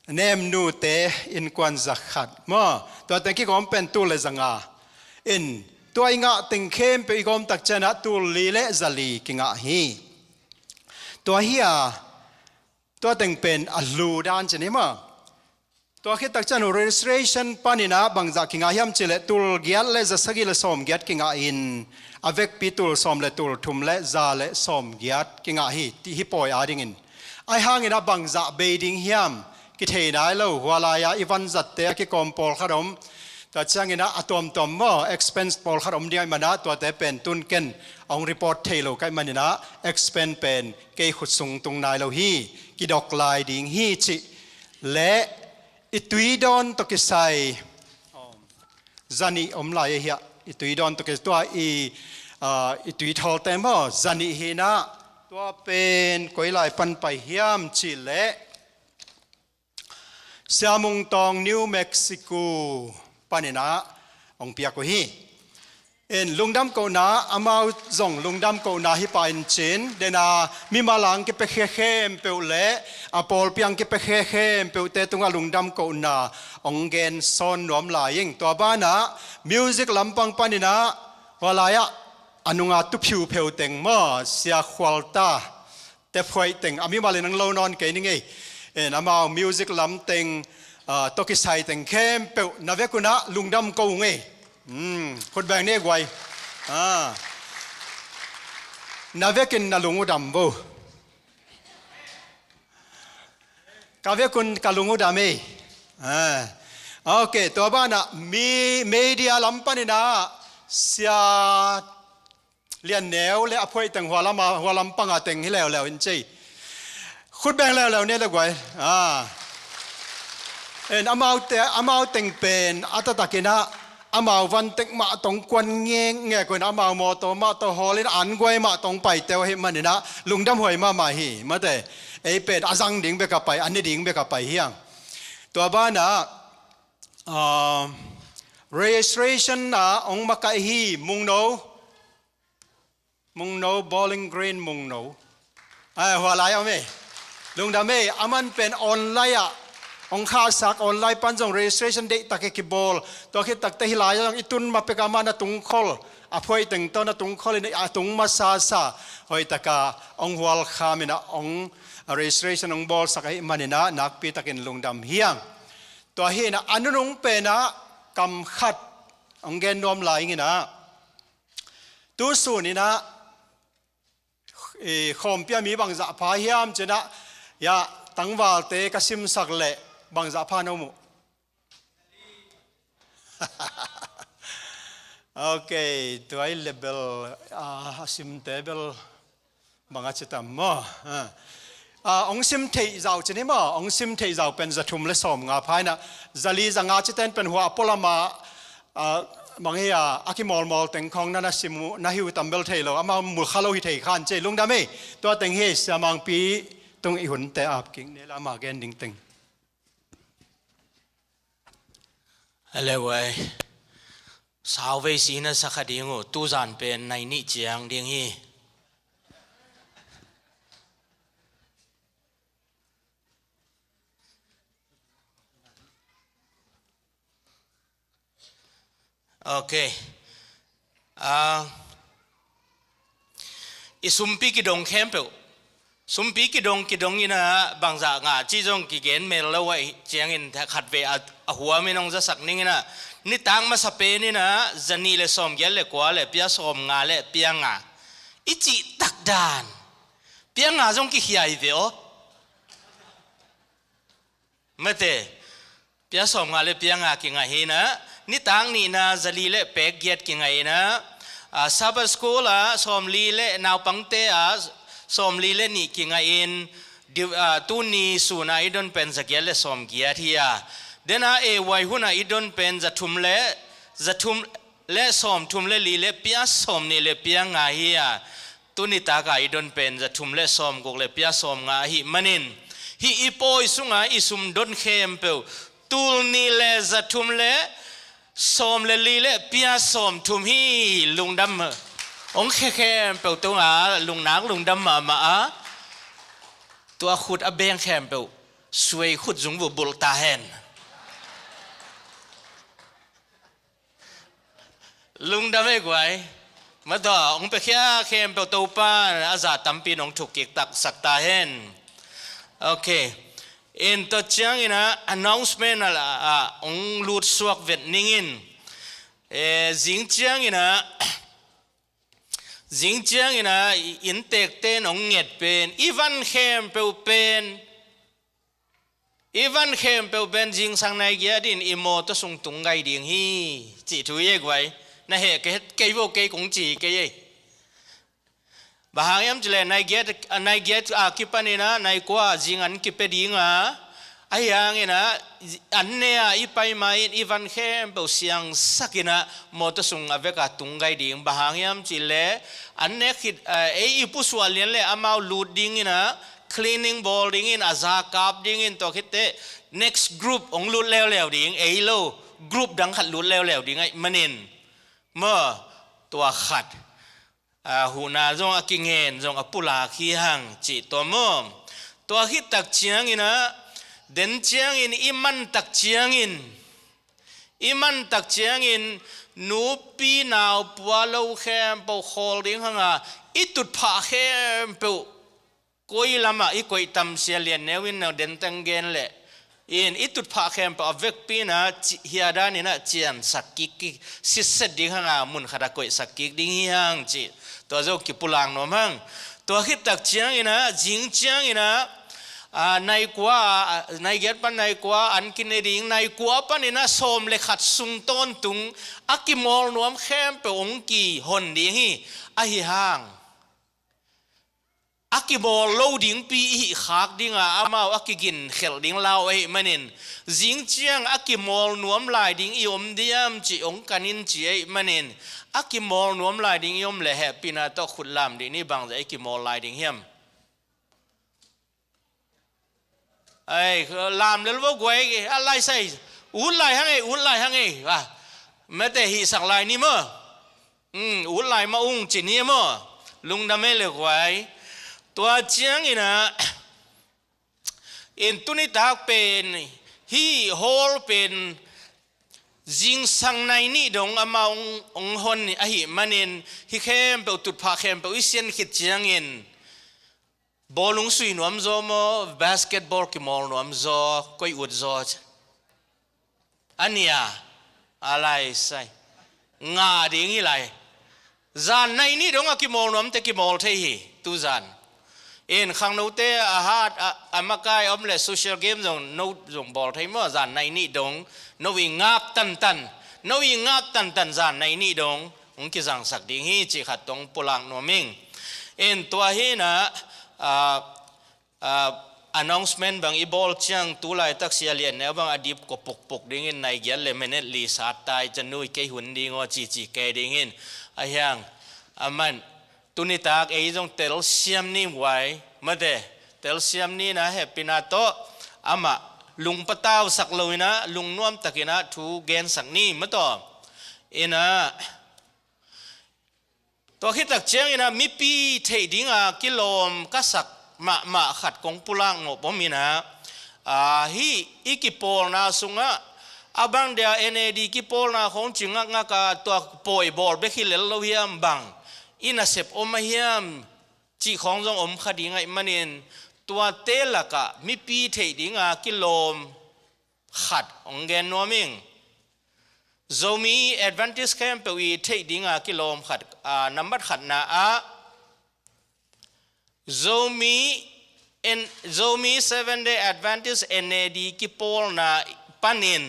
Nem Nu te innkuan za khat maw. Tua teng kigawm pen tul le za nga. In, tua i ngah teng khempeuh i gawm tak cianah tul li le za li kingah hi. Tua hi a, tua teng pen a lu dan cih ni maw. Tua khit tak ciang registration paninah bangzah kingah hiam cih leh tul giat le za sagih le sawm giat kingah in, a vekpi tul sawm le tul thum le za le sawm giat kingah hi, ti hi pawi a dingin. Ahi hanginah bangzah bei ding hiam kithei nai lo, hua lai-ah i vanzatte a kikawm pawlkhat om. Tua ciangin ah a tuamtuam maw, expense pawlkhat om ding ahih manin ah tuate pen tun ken hong report thei lo ka hih manin ah expense pen kei khut sung tung nai lo hi, kidok lai ding hi cih le i tui dawn tawh kisai zanih om lai ahi a, i tui dawn tawh kisai tua i, ah, i tui thawlte maw, zanih hi in ah tua pen koi lai pan pai hiam cih leh Sia Mung Tawng, New Mexico panin ah hong piak uh hi. In lungdam kohna, amau zong lungdam kohna hi pah in cin, den a mimal a hong kipiakhia khempeuh le a pawlpi a hong kipiakhia khempeuhte tungah lungdam kohna hong gen sawn nuam lai ing. Tua banah music lampang panin ah hua lai-ah a nunga tu phiupheu teng maw, Sia Khualta, Tephuaih teng, a mimal in hong lo nawn kei ning ei. In amau music lam teng, ah, tawh kisai teng khempeuh na vek un ah lungdam ko ung ei. Hmm, khut beng ni guai. Ah. Na vekin na lung uh dam vo. Ka vek un ka lung uh dam ei. Ah. Ok, tua banah mi media lam panin ah Sia Lian Neu le a phuaih teng hua lam a, hua lam panga teng hi leuleu in cei. Khut beng leuleu ni le guai. Ah. En amaute, amau teng pen a taktakin ah amau van tek mah tawh hong kuan ngekngek uh in, amau mawtaw mah tawh hawl in, an guai mah tawh hong paite uh ahih manin ah lungdam huai mahmah hi. Mate, ei pen a zang ding bek a pai, a ne ding bek a pai hi hang. Tua banah, ah, registration ah hong makaih hi, Mungno. Mungno, Bowling Green Mungno. Ai, hua lai om ei. Lungdam ei, aman pen online ah hong khahsak, online pan zong registration deihtak i kibawl. Tua khit takteh hih lai-ah zong i tun ma pek a, aman a tungkhol, a phuaih teng tawh a tungkhol in a tung masasa. Hoih takin hong hualkham in ah hong, a registration hong bawlsak ahih manin ah nakpi takin lungdam hi hang. Tua hi in ah a nunung pen ah kam khat hong gen nuam lai ing in ah, tu sun in ah, i, khawmpi ah mi bangzah pha hiam ci in ah, ya, tangvalte ka simsak leh bangzah pha na om uh? Ok, tua i le bel, ah, a simte bel bang a ci tam maw? Ah. Ah, hong sim theih zau ci ni maw? Hong sim theih zau pen za thum le sawm nga pha in ah, za li za nga cite in pen hua a pualam ah, ah, bang hi a, a kimawlmawl teng khawng na na sim uh, na hi uh tam bel thei lo, amau mu kha lo hi thei khan cei, lungdam ei. Tua teng hi, Sia Mangpi tung i hunte ap kik ni le amah gen ding teng. Hello, eh. Sauvei si na sa kha ding uh, tuzan pen nai nih ciang ding hi. Ok. Ah, i sumpi kidong khempeuh. Sumpi kidong, kidong in ah bangzah ngah cih zong kigen mel lo ahih ciangin khatvei a, a huam in hong zasak ning in ah, nitak masa pen in ah za nih le sawm giat le kua le pia sawm nga le pia nga i cih tak dan, pia nga zong kikhia hi ve aw. Mate, pia sawm nga le pia nga kingah hi in ah, nitak nihna za li le pek giat kingah in ah, ah, Sabbath School ah sawm li le, naupangte ah sawm li le nih kingah in, di-, ah, tuni sun ah i don pen za giat le sawm giat hi a. Den a, A Y hun ah i don pen za thum le, za thum le sawm thum le li le pia sawm nih le pia nga hi a. Tuni tak a i don pen za thum le sawm guk le pia sawm nga ahih manin, hih i pawi sung a i sum don khempeuh tul nih le za thum le sawm le li le pia sawm thum hi. Lungdam. Hong khia khempeuh tung a, lungnak lungdam mahmah a. Tua khut a beng khempeuh suai khut zung vubulh ta hen. Lungdam ei guai. Mataw, hong piakhia khempeuh Topa a za tampi in hong thuk kik taksak ta hen. Ok. In tua ciangin ah announcement ah, ah, hong lut suak vet ning in. Eh, zing ciangin ah, zing ciangin ah, i inntekte in hong nget pen, i van khempeuh pen I van khempeuh pen zingsang nai giat in i mawtaw sung tung gai ding hi, cih thu hi ei guai. Na heh kei, kei vo kei kong ci hi kei ei. Bang hang hiam cih leh nai giat, nai giat a kipanin ah nai kua zing an kipia ding a, ahi hangin ah an ne a i pai ma in i van khempeuh siangsakin ah mawtaw sung a vek a tung gai ding. Bang hang hiam cih leh an ne khit, eh, ei i pusuah lian leh amau lut dingin ah cleaning bawl dingin a za kap dingin tua khit teh next group hong lut leuleu ding, ei lo group dang khat lut leuleu ding ahih manin maw, tua khat. A, huhna zong a kingen zong a pulak hi hang cih tua maw. Tua khit tak ciangin ah, den ciangin i man tak ciangin, i man tak ciangin nupi nau pua lo khempeuh khawl ding hang a, i tutphah khempeuh koi lamah i koih tam sia lian neu in neu den teng gen leh in i tutphah khempeuh a vekpi in ah ci-, hia danin ah ciansak kik, kik sitset ding hang a, mun khat a koihsak kik ding hi hang cih tua zong kipulak nuam hang. Tua khit tak ciangin ah, zing ciangin ah, a, nai kua, a, nai giat pan nai kua an kine ding, nai kua panin ah sawm le khat sung tawntung a kimawl nuam khempeuh hong kihon ding hi. Ahi hang a kimawl lo dingpi i hih khak ding a, amau a kiginkhelh ding lau ahih manin, zing ciang a kimawl nuam lai ding i om diam cih hong kan in ci ahih manin, a kimawl nuam lai ding i om leh hehpihna tawh khut lam dih ni, bangzah i kimawl lai ding hiam? Ai, lam lel vo guai, a lai sai, ut lai hang ei, ut lai hang ei, va. Mate hihsak lai ni maw. Hmm, ut lai mah ung ci ni maw. Lungdam ei le guai. Tua ciangin ah, in tuni tak pen, hih hall pen, zingsang nai nih dong amau hong, hong hon ahih manin, hih khempeuh tutphah khempeuh i sian khit ciangin, bawlung sui nuam zaw maw, basketball kimawl nuam zaw, koi ut zaw? A nia, a lai sai. Ngah ding hi lai. Zan nai nih dong a kimawl nuam te kimawl thei hi, tu zan. In khangnote a hat, a, a makai om leh social game zong, no zong bawl thei maw, zan nai nih dong. No i ngap tantan, no i ngap tantan zan nai nih dong hong kizangsak ding hi cih khat tawh pulak nuam ing. In tua hi in ah, a, a, announcement bang i bawl ciang tu laitak sia lian neu bang a dip ko pukpuk dingin nai giat le minute li sat tai ciang nui kei hun ding aw cici kei dingin. Ahi hang, aman, tuni tak ei zong telsiam ni guai, mate, telsiam ni in ah hehpihna tawh amah lungpatausak lo in ah, lungnuam takin ah thu gensak ni maw taw. In ah, tua khit tak ciangin ah mipi theih ding a kilawm ka sak mahmah khat kong pulak nop om in ah, a, hih i kipawlna sungah, a bang dia N A D kipawlna khawng ci ngakngak a, tua pawi bawl bek hi lel lo hiam, bang i nasep om a hiam cih khawng zong om kha ding ahih manin, tuate lakah mipi theih ding a kilawm khat hong gen nuam ing. Zomi Adventist khempeuh i theih ding a kilawm khat, a, nambat khatna ah, Zomi, en-, Zomi Seventh Day Adventist N A D kipawlna panin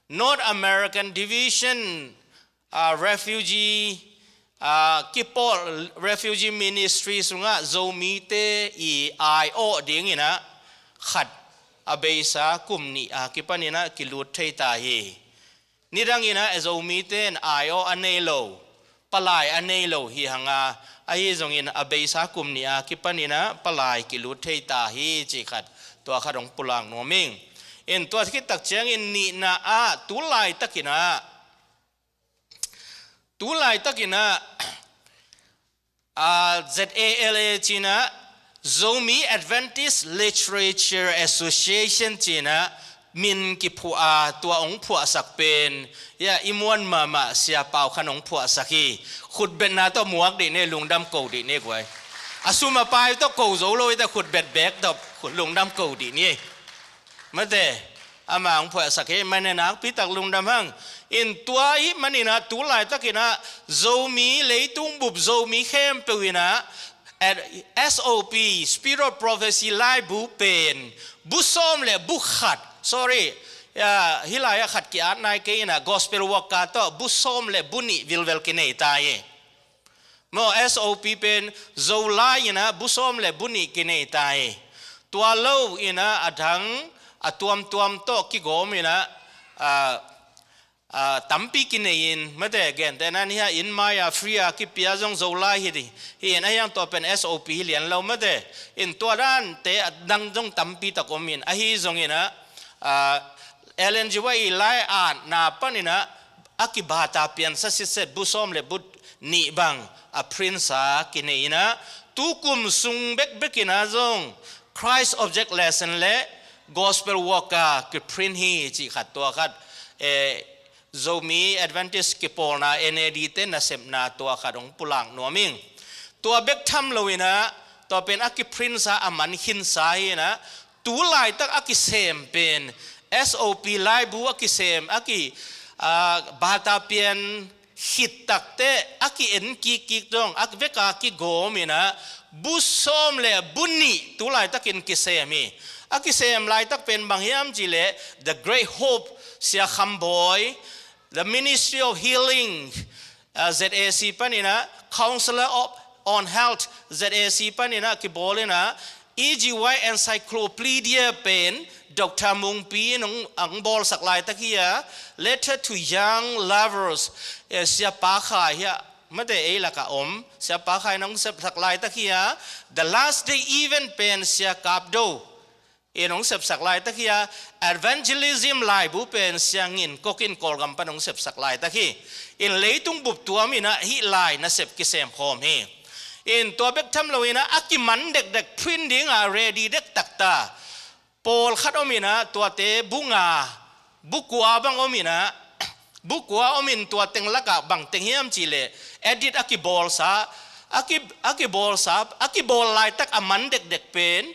North American Division, a, refugee, a, kipawl, refugee ministry sungah Zomite i ai-awh dingin ah khat a beisa kum nih a kipanin ah kilut thei ta hi. Nidangin ah Zomite in ai-awh a nei lo, palai a nei lo hi hang a, ahi zongin a beisa kum nih a kipanin ah palai kilut thei ta hi cih khat, tua khat hong pulak nuam ing. In tua khit tak ciangin nihna ah tu laitakin ah, tu laitakin ah, a, Z A L A ci in ah, Zomi Adventist Literature Association ci in ah min kiphuah a, tua hong phuahsak pen, ya, i muan mahmah Sia Pau Khan hong phuahsak hi. Khutbetna tawh muak dih ni, lungdam ko dih ni guai. A sum a pai tawh ko zo lo hi ta, khutbet bek tawh lungdam ko dih ni. Mate, amah hong phuahsak hi, mane nakpi tak lungdam hang. In tua ahih manin ah tu laitakin ah Zomi, leitung bup Zomi khempeuh in ah at S O P, Spirit of Prophecy laibu pen bu sawm le bu khat, sorry, ya, hih lai-ah khat ki-at nai kei inah, Gospel Worker tawh bu sawm le bu nih vilvel kinei ta hi. Maw, S O P pen Zolai inah bu sawm le bu nih kinei ta hi. Tua lo inah a dang a tuamtuam tawh kigawm inah, ah, ah, tampi kinei in, mate, gentehna in hia, in mai-a free-a kipia zong Zolai hi ding hi in, a hiang tua pen S O P hi lian lo, mate. In tua dante a dang zong tampi tak om in, ahi zong inah, ah, Ellen G. White i lai-atna pan inah a kibata piansa sitset bu sawm le bu nih bang a print sa kinei inah, tukum sung bekbek inah zong Christ Object Lesson le Gospel Worker kiprint hi cih khat, tua khat, eh, Zomi Adventist kipawlna N A D te nasepna tua khat hong pulak nuam ing. Tua bek tham lo inah, tua pen a kiprint sa, a man khinsa hi inah, tu laitak a kisem pen S O P laibu a kisem, a ki, ah, bata pian khit takte a ki-en kikkik zong a veka kigawm inah bu sawm le bu nih tu laitakin kisem hi. A kisem laitak pen bang hiam cih leh The Great Hope, Sia Kham Bawi, The Ministry of Healing, ah, Z A C pan inah, Counselor of, on Health, Z A C pan inah kibawl inah, E G Y Encyclopedia pen Doctor Mung Pi in hong, hong bawlsak laitak hi a, Letter to Young Lovers, eh, Sia Pa Khai hi a, mate, ei lakah om Sia Pa Khai in hong sepsak laitak hi a, The Last Day Event pen Sia Kap Do in hong sepsak laitak hi a, Evangelism laibu pen Sia Ngin Kok in Kawlgam pan hong sepsak laitak hi. In leitung bup tuam inah hih lai nasep kisem khawm hi. In tua bek tham lo inah a kiman dekdek, print dinga ready dektak ta pawlkhat om inah, tuate bu nga, bu kua bang om inah, bu kua om in, tua teng lakah bang teng hiam cih leh edit a kibawlsa, a ki, a kibawlsa, a kibawl laitak a man dekdek pen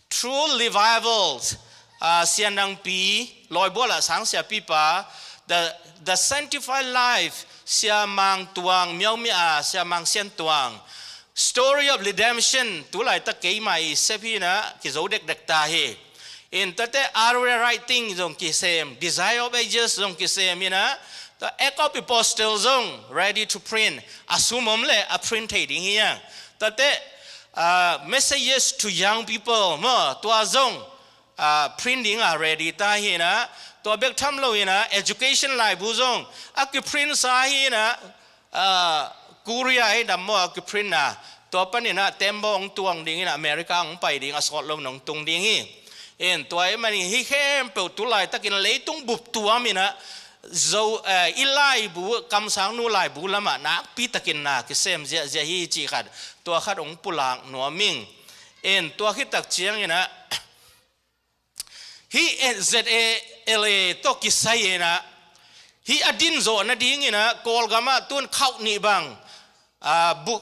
True Revivals, ah, Sia Nang Pi, Lawibual ah sang siapipa, The, The Sanctified Life, Sia Mang Tuang, Myaungmya ah Sia Mang Sian Tuang, Story of Redemption, tu laitak keimah i sep hi inah, kizo dekdek ta hi. In tuate Aria Writing zong kisem, Desire of Ages zong kisem inah, tua Act of Apostle zong ready to print, a sum om leh a print thei ding hi a. Tuate, ah, Messages to Young People maw, tua zong, ah, print dinga ready ta hi inah, tua bek tham lo inah education laibu zong a kiprint sa hi inah, ah, Korea ei dam maw a kiprintna, tua pan inah tembaw hong tuang ding inah, America hong pai ding, a sawt lo nong tung ding hi. In tua ahih manin hih khempeuh tu laitakin leitung bup tuam inah, Zo, eh, i laibu, kamsangnu laibu lamah nakpi takin na kisem ziahziah hi cih khat, tua khat hong pulak nuam ing. In tua khit tak ciang inah, hih Z A L A tawh kisai inah, hih a din zawh nading inah, Kawlgam ah tun khauh nih bang, ah, bu,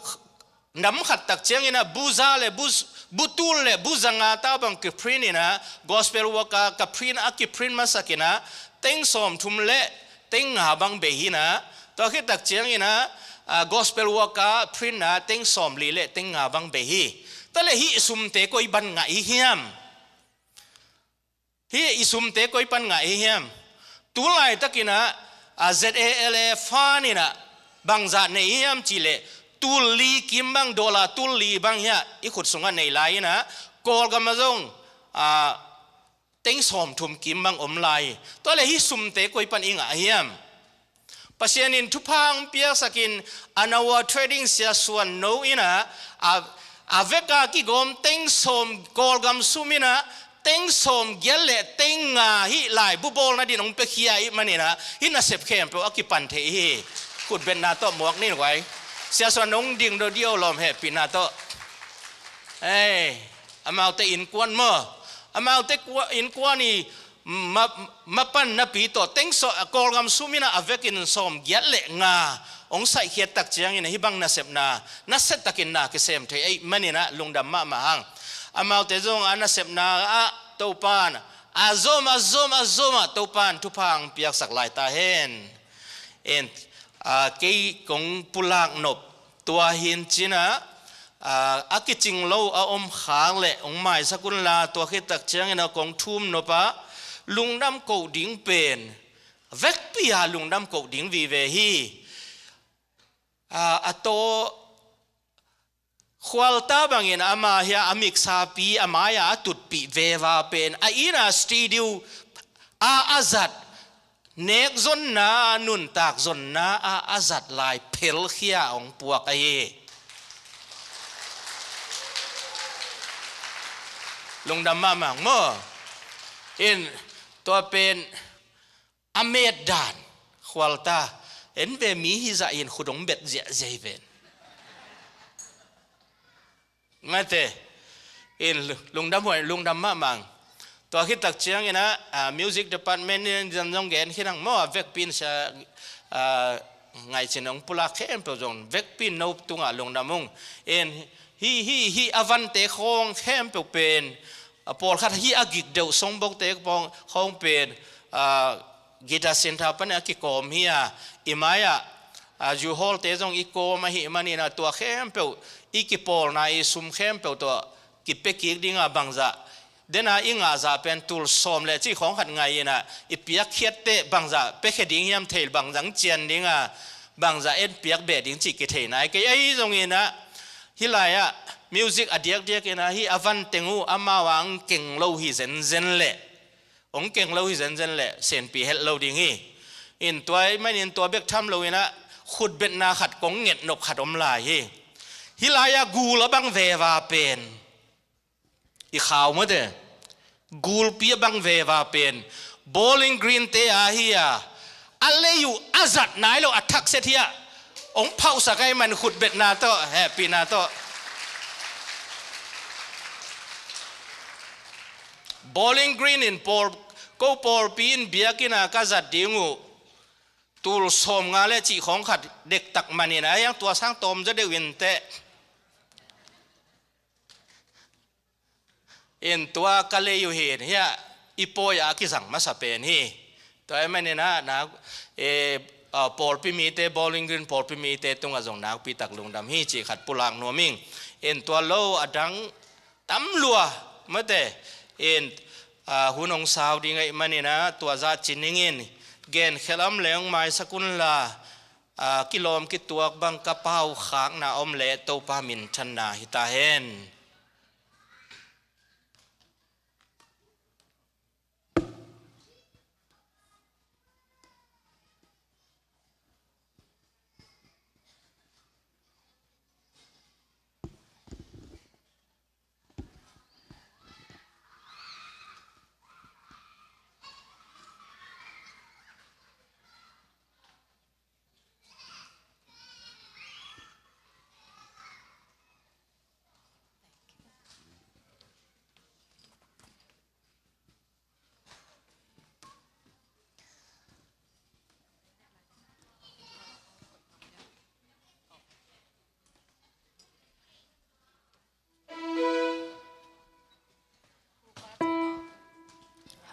nam khat tak ciang inah bu za le bu, bu tul le bu za nga ta bang kiprint inah, Gospel Worker ka print, a kiprint masak inah teng sawmthum le teng nga bang bei hi inah, tua khit tak ciang inah, ah, Gospel Worker print na teng sawmli le teng nga bang bei hi. Tua leh hih sumte koi pan ngah i hiam? Hih i sumte koi pan ngah i hiam? Tu laitak inah, ah, Z A L A fund inah bangzah nei i hiam cih leh, tul li kim bang, dollar tul li bang hiah i khut sungah nei lai inah, Kawlgam ah zong, ah, teng sawmthum kim bang om lai hi. Tua leh hih sumte koi pan i ngah hiam? Pasian in thupha hong piaksak in, a nau a trading Sia Suan No inah, a, a veka kigawm teng sawm, Kawlgam sum inah teng sawm giat le teng nga hih laibu bawlna din hong piakhia ahih man inah, hih nasep khempeuh a kipan thei hi. Khutbetna tawh muak ni guai. Sia Suan No hong ding dodih o lawm, hehpihna tawh. Ei, amaute innkuan maw, amaute kua, innkuan i ma, mapan napi tawh teng sawm, Kawlgam sum inah a vekin sawm giat le nga hong saihkhiat tak ciang inah, hih bang nasepna nasia takin na kisem thei ahih man inah lungdam mahmah hang. Amaute zong a nasepna ah Topan a zom, a zom, a zom ah Topan thupha hong piaksak lai ta hen. En, ah, kei kong pulak nop tua hi in ci inah, a, a kicing lo a om khak leh hong maisak unla, tua khit tak ciangin a kong thum nop a lungdam koh ding pen vekpi a lungdam koh ding vive hi. A, a taw Khualta bangin ama hi a, a miksapi a mai-a a tutpih veva pen a inn a studio a a zat, nek zonna, nuntak zonna a a zat lai phelkhia hong puak ahi. Lungdam mahmah maw. In tua pen a met dan Khualta, en ve, mi hi zah in khut hong bet ziahziah hi ven. Mate, in lu-, lungdam huai, lungdam mahmah. Tua khit tak ciangin a, a, music department in zan zong gen khin ang maw, a vekpi in sia, a, ngaihcin hong pulak khempeuh zong vekpi in no tungah lungdam ung. In hi, hi, hi a vante khawng khempeuh pen, a, pawlkhat hi a gik deuh songbokte khawng, khawng pen, a, guitar center pan a kikawm hi a, i mai-ah, a, U Hall-te zong i kawm ahih manin a, tua khempeuh i kipawlna i sum khempeuh tua kipia kik ding a, bangzah dena i ngah zah pen tul sawm le cih khawng khat ngai in a, i piakkhiat teh bangzah piakhia ding hiam, thei bangzah cian ding a, bangzah en piak beh ding cih kithei nai kei. Ahi zongin a, hih lai-ah music a diakdiak in a, hih a van teng uh amau a hong keng lo hi zenzen leh, hong keng lo hi zenzen leh senpi het lo ding hi. In tua ahih manin tua bek tham lo in a, khutbetna khat kong nget nop khat om lai hi. Hih lai-ah gul a bang veva pen, i khau mate, gulpi a bang veva pen Bowling Green-te a hi a, a lei uh a zat nai lo a thakset hi a, hong phauhsak ahih man khutbetna tawh, hehpihna tawh. Bowling Green in pawl, ko pawlpi in biakinn a ka zat ding uh tul sawmnga le cih khawng khat dektak manin a, hiang tua sang tawm zaw deuh in teh. In tua ka lei uh hi in, hiah i pawi a kizang masa pen hi. Tua ahih manin a, nak, e, a, pawlpi mite, Bowling Green pawlpi mite tungah zong nakpi tak lungdam hi cih khat pulak nuam ing. In tua lo a dang tam lua mate, in, a, hun hong sau ding ahih manin a, tua zah ci ning in, gen khel a om leh hong maisak unla, a, kilawm kituak bang ka pau khakna om leh Topa minthanna hi ta hen.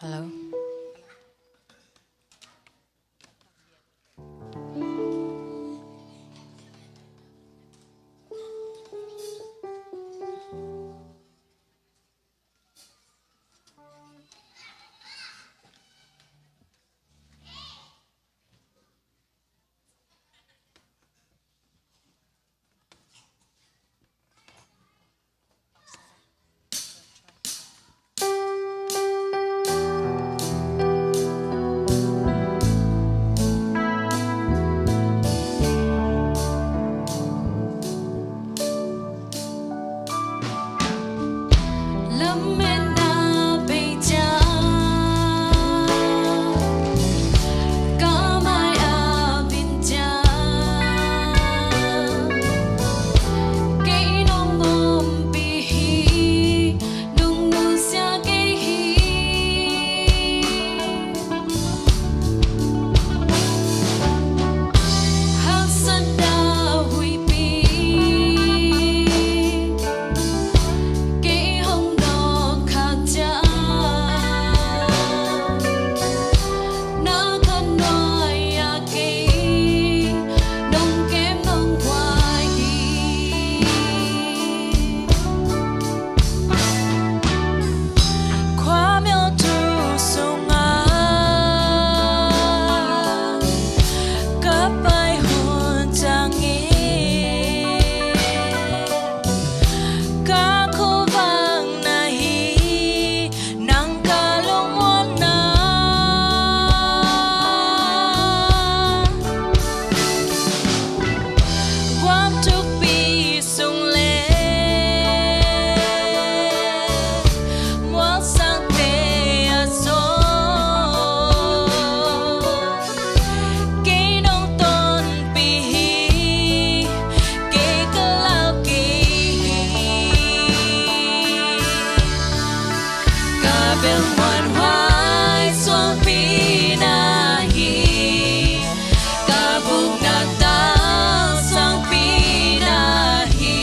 Hello. Bel muanhuai suangpi na hi, ka vukna tangsangpi na hi.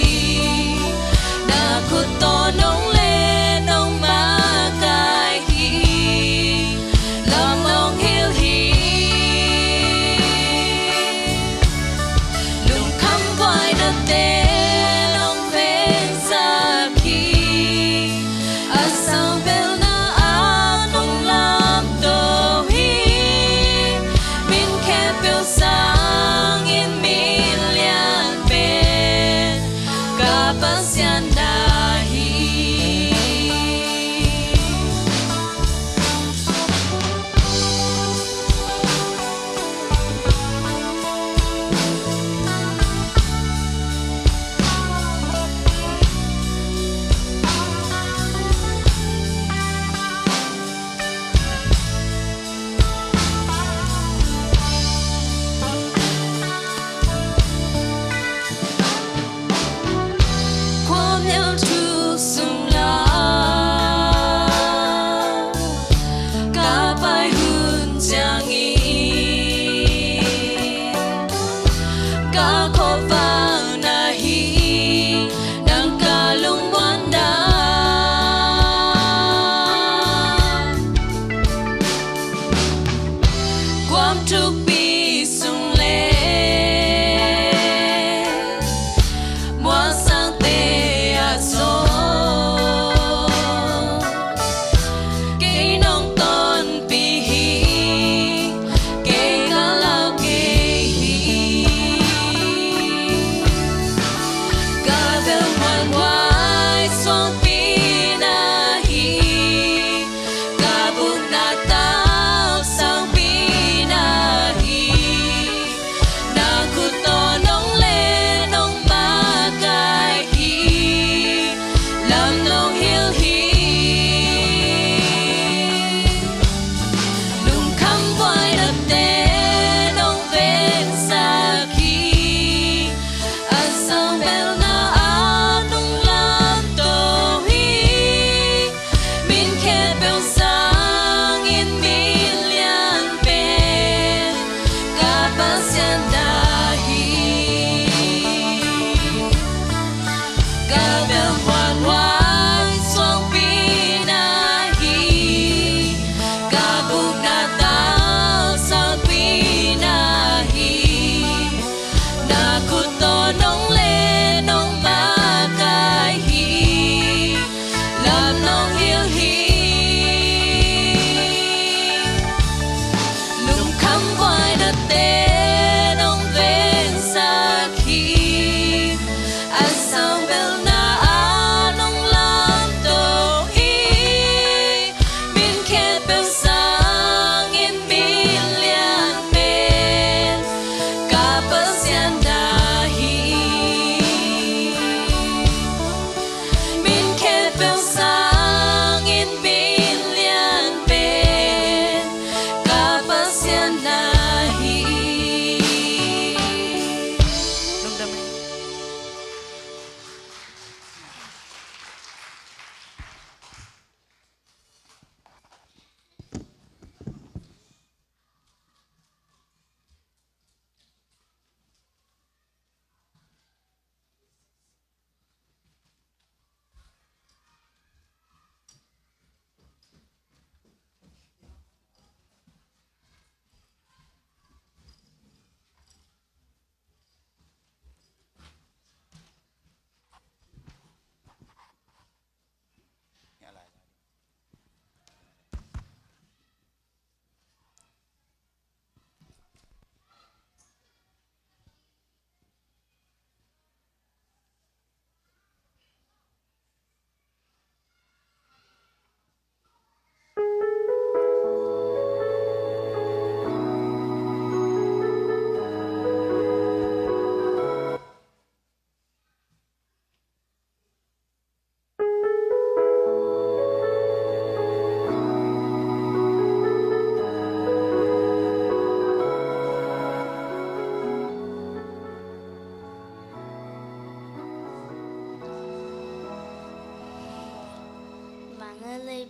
Na khut tawh nong len nong makai hi, lam nong hilh hi. Lungkham buainate nong vengsak hi, a sau belna a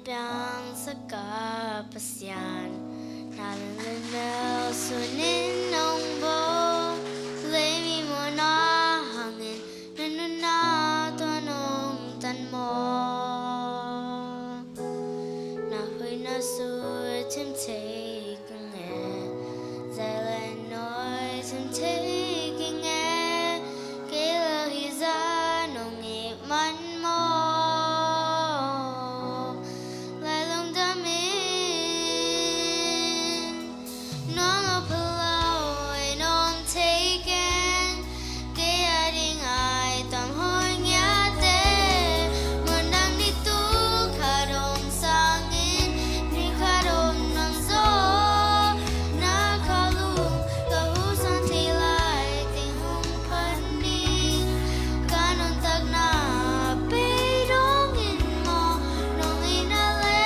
Piangsak a Pasian, na lungdam mel sunin hong bawl, lei mi mawhna hangin na nunna tawh hong tan maw. Na hoihna sut thiem thei ka nge, zai lai nawi thiem thei ka nge, kei lel hi zah nong it man maw. Lai lungdam in, nuam lo pha lo ei nuam thei ken, kei a ding ai tuam hawi ngiate. Mundang ni tu khat om sangin, ni khat om nuam zaw, na kha lum ka husan thei lai teng hong phat ni. Ka nuntakna pei dongin maw, nong itna le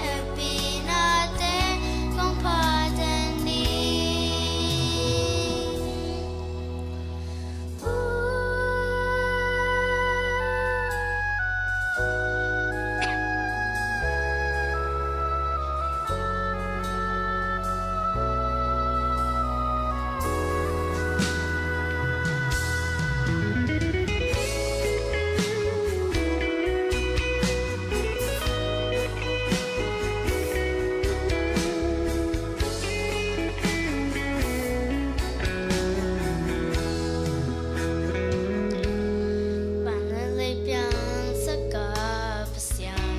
hehpihnate kong phat den ni. Van le lei piangsak a Pasian,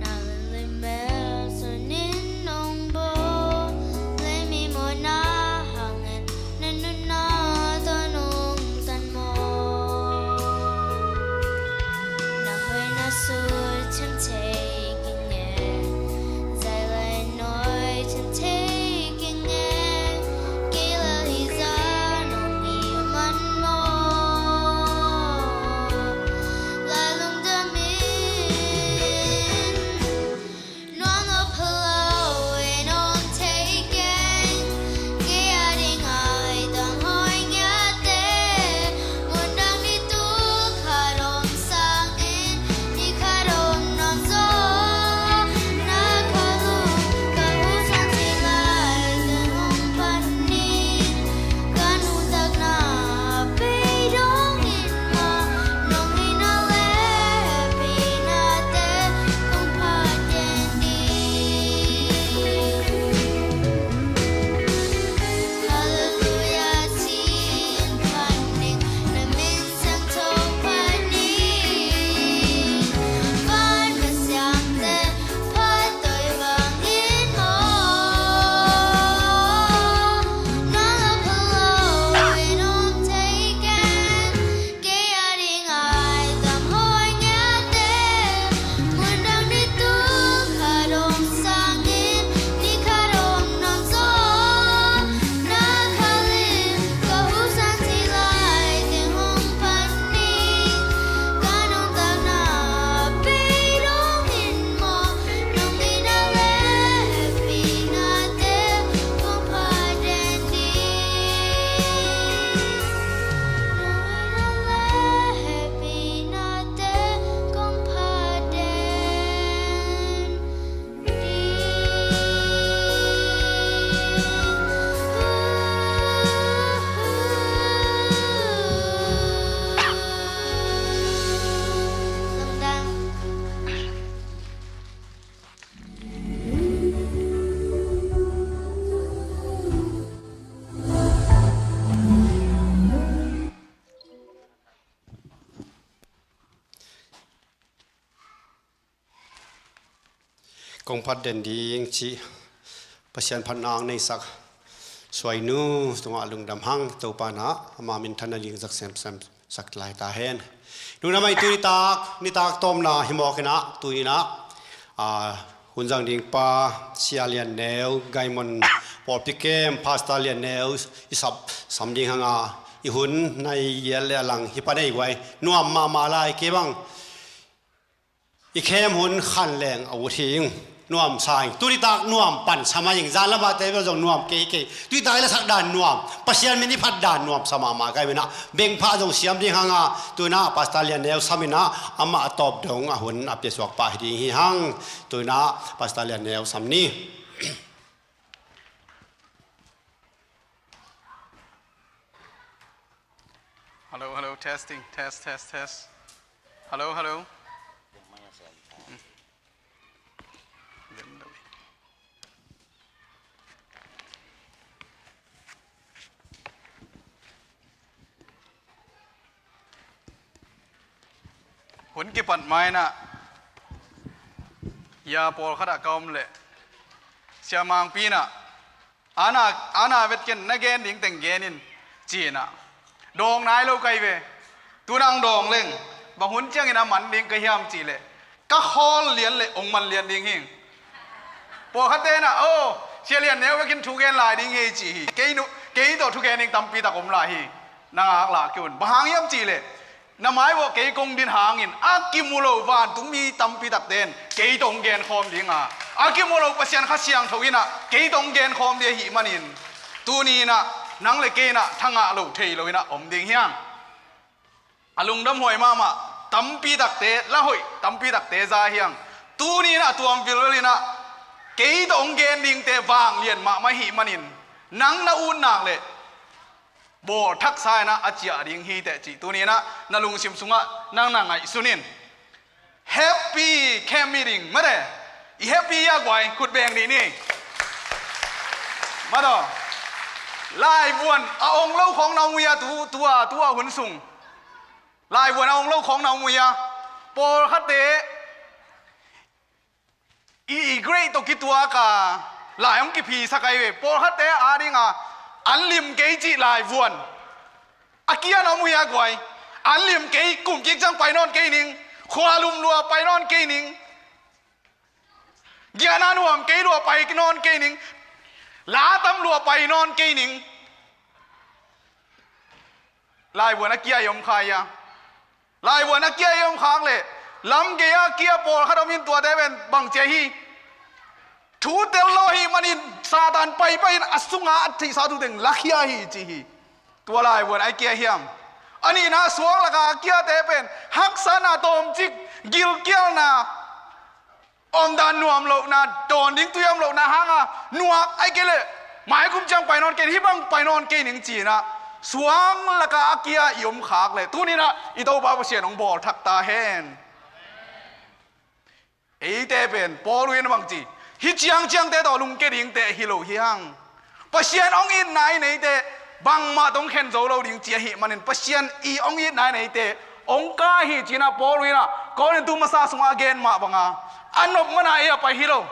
na lungdam mel sunin hong bawl, lei mi mawhna hangin na nunna tawh hong tan maw. Na hoihna sut thiem thei ka nge, zai lai nawi thiem thei ka nge, kei lel hi zah nong it man maw. Lai lungdam in, nuam lo pha lo ei nuam thei ken, kei a ding ai tuam hawi ngiate. Mundang ni tu khat om sangin, ni khat om nuam zaw, na kha lum ka husan thei lai teng hong phat ni. Ka nuntakna pei dongin maw, nong itna le hehpihnate kong phat den ni. Halleluiah ci-in phat ning, na min siangtho phat ning. Van Pasiangte phat tawi bangin maw, nuam lo pha lo ei nuam thei ken, kei a ding ai tuam hawi ngiate. Mundang ni tu khat om sangin, ni khat om nuam zaw, na kha lum ka husan thei lai teng hong phat ni. Ka nuntakna pei dongin maw, nong itna le hehpihnate kong phat den ni. Nong itna le hehpihnate kong phat den. Kong phat den ding cih Pasian phatna hong neisak suainu tungah lungdam hang. Topa in ama minthanna ding zak semsem sak lai ta hen. Lungdam a, i tu nitak, nitak tawpna hi mawk in ah, tu in ah, a, hun zang ding pa Sia Lian Neu, Gaimon pawlpi kem Pastor Lian Neu i sap sam ding hang a, i hun nai yel le a lang hi pa nei guai, nuam mahmah lai, kei bang i khem hun khan leng a ut hi ing. nuam sa ing. Tuni tak nuam pan sa mah ing. Zan lamah te bel zong nuam kei kei. Tuni tak i lasak dan nuam, Pasian min i phat dan nuam sa mahmah ka hi. Minah bengphah zong siam ding hang a, tunah Pastor Lian Neu Sam inah amah a tawp dong a hun a piasuak pah hi ding hi hang. Tunah Pastor Lian Neu Sam ni. Hello, hello, testing, test, test, test. Hello, hello. Hun kipat mainah ya pawlkhat ah ka om leh Sia Mangpi inah, ana, ana vetken, na gen ding teng gen in, ci-inah dawng nai lo ka hi ve. Tunah ang dawng leng bang hun ciangin a man ding ka hiam cih leh, ka khawl lian leh hong man lian ding hing. Pawlkhatte inah, "Oh, Sia Lian Neu vekin thu gen lai ding hi," ci hi. Kei nu, kei tawh thu gen ding tampi tak om lai hi. Na ngaklah kei un. Bang hang hiam cih leh, na mai vuah kei kong din hangin a kimu lo vantungmi tampi takte in kei tawh hong genkhawm ding a, a kimu lo Pasian Kha Siangtho inah kei tawh hong genkhawm ding ahih manin, tuni inah nang le kei inah thangah lo thei lo inah om ding hi hang. A lungdam huai mahmah tampi takte, la hoih tampi takte za hi hang. Tuni inah tuam vilvel inah kei tawh hong gen dingte vanglian mahmah ahih manin, nang na ut nak leh bawlthaksa inah a ciah ding hi teh cih tuni inah na lungsim sungah nang na ngaihsun in. Happy camp meeting mate. I happy ya guai, khut beng dih ni. Mate. Laivuan a ong lo khawng na om uh hia, tu, tua, tua hun sung. Laivuan a ong lo khawng na om uh hia. Pawlkhatte i, i grade tawh kituak a lai hong kiphisak ahi ve. Pawlkhatte a dinga an lim kei cih laivuan a kia na om uh hia guai. An lim kei, kum kik ciang pai nawn kei ning. Khua lum lua pai nawn kei ning. Giahna nuam kei lua pai nawn kei ning. La tam lua pai nawn kei ning. Laivuan a kia i om kha hia. Laivuan a kia i om khak leh, lam gei a kia pawlkhat om in, tuate pen bang ci hi. Thu tel lo ahih manin Satan paipai in a sunga a theihsa thu teng lakhia hi ci hi. Tua laivuan a kia hiam? A nihna suang laka a kiate pen haksatna tawmcik, gilkialna, omdan nuam lohna, dawn ding tui om lohna hanga nuak, ahih kei leh maikum ciang pai nawn kei ning, hih bang pai nawn kei ning ci-inah suang laka a kia i om khak leh, tuni inah i Topa Pasian hong bawlthak ta hen. Eite pen Paul in bang ci, hih ciangciangte tawh lungkia dingte hi lo hi hang. Pasian hong itna i neite bangmah tawh hong khen zo lo ding ci ahih manin, Pasian i hong itna i neite hong kai hi ci-inah Paul inah Korintu masa sungah a gen mah banga a nop mana ei a pai hi lo.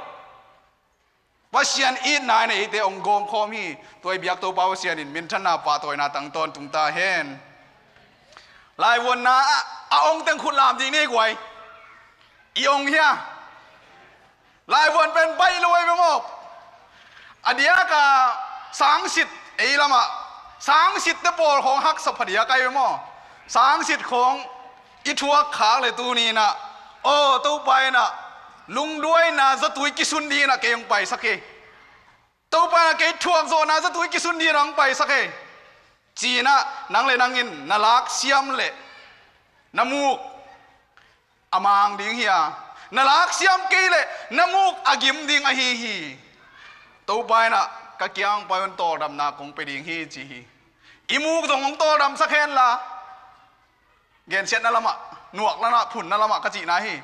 Pasian itna i neite hong gawmkhawm hi. Tua i biak Topa Pasian in minthanna pahtawina tang tawntung ta hen. Laivuanna a, a ong teng khut lam dih ni guai. I ong hia? Laivuan pen baih lo ahi ve maw? A diaka sangsit ei lamah, sangsitte pawl khawng haksa phadiak ahi ve maw? Sangsit khawng i thuak khak leh tuni inah, aw, Topa inah lungduaina zatui kisun ding inah kei hong paisak hi. Topa inah kei thuakzawhna zatui kisun ding inah hong paisak hi, ci-inah nang le nangin na laksiam leh na muk a mang ding hi a, na laksiam kei leh na muk a gim ding ahi hi. Topa inah ka kiang pai un, tawldamna kong pia ding hi ci hi. I muk zong hong tawldamsak henla, gensiatna lamah, nuakna lamah, phunna lamah ka cihna hi.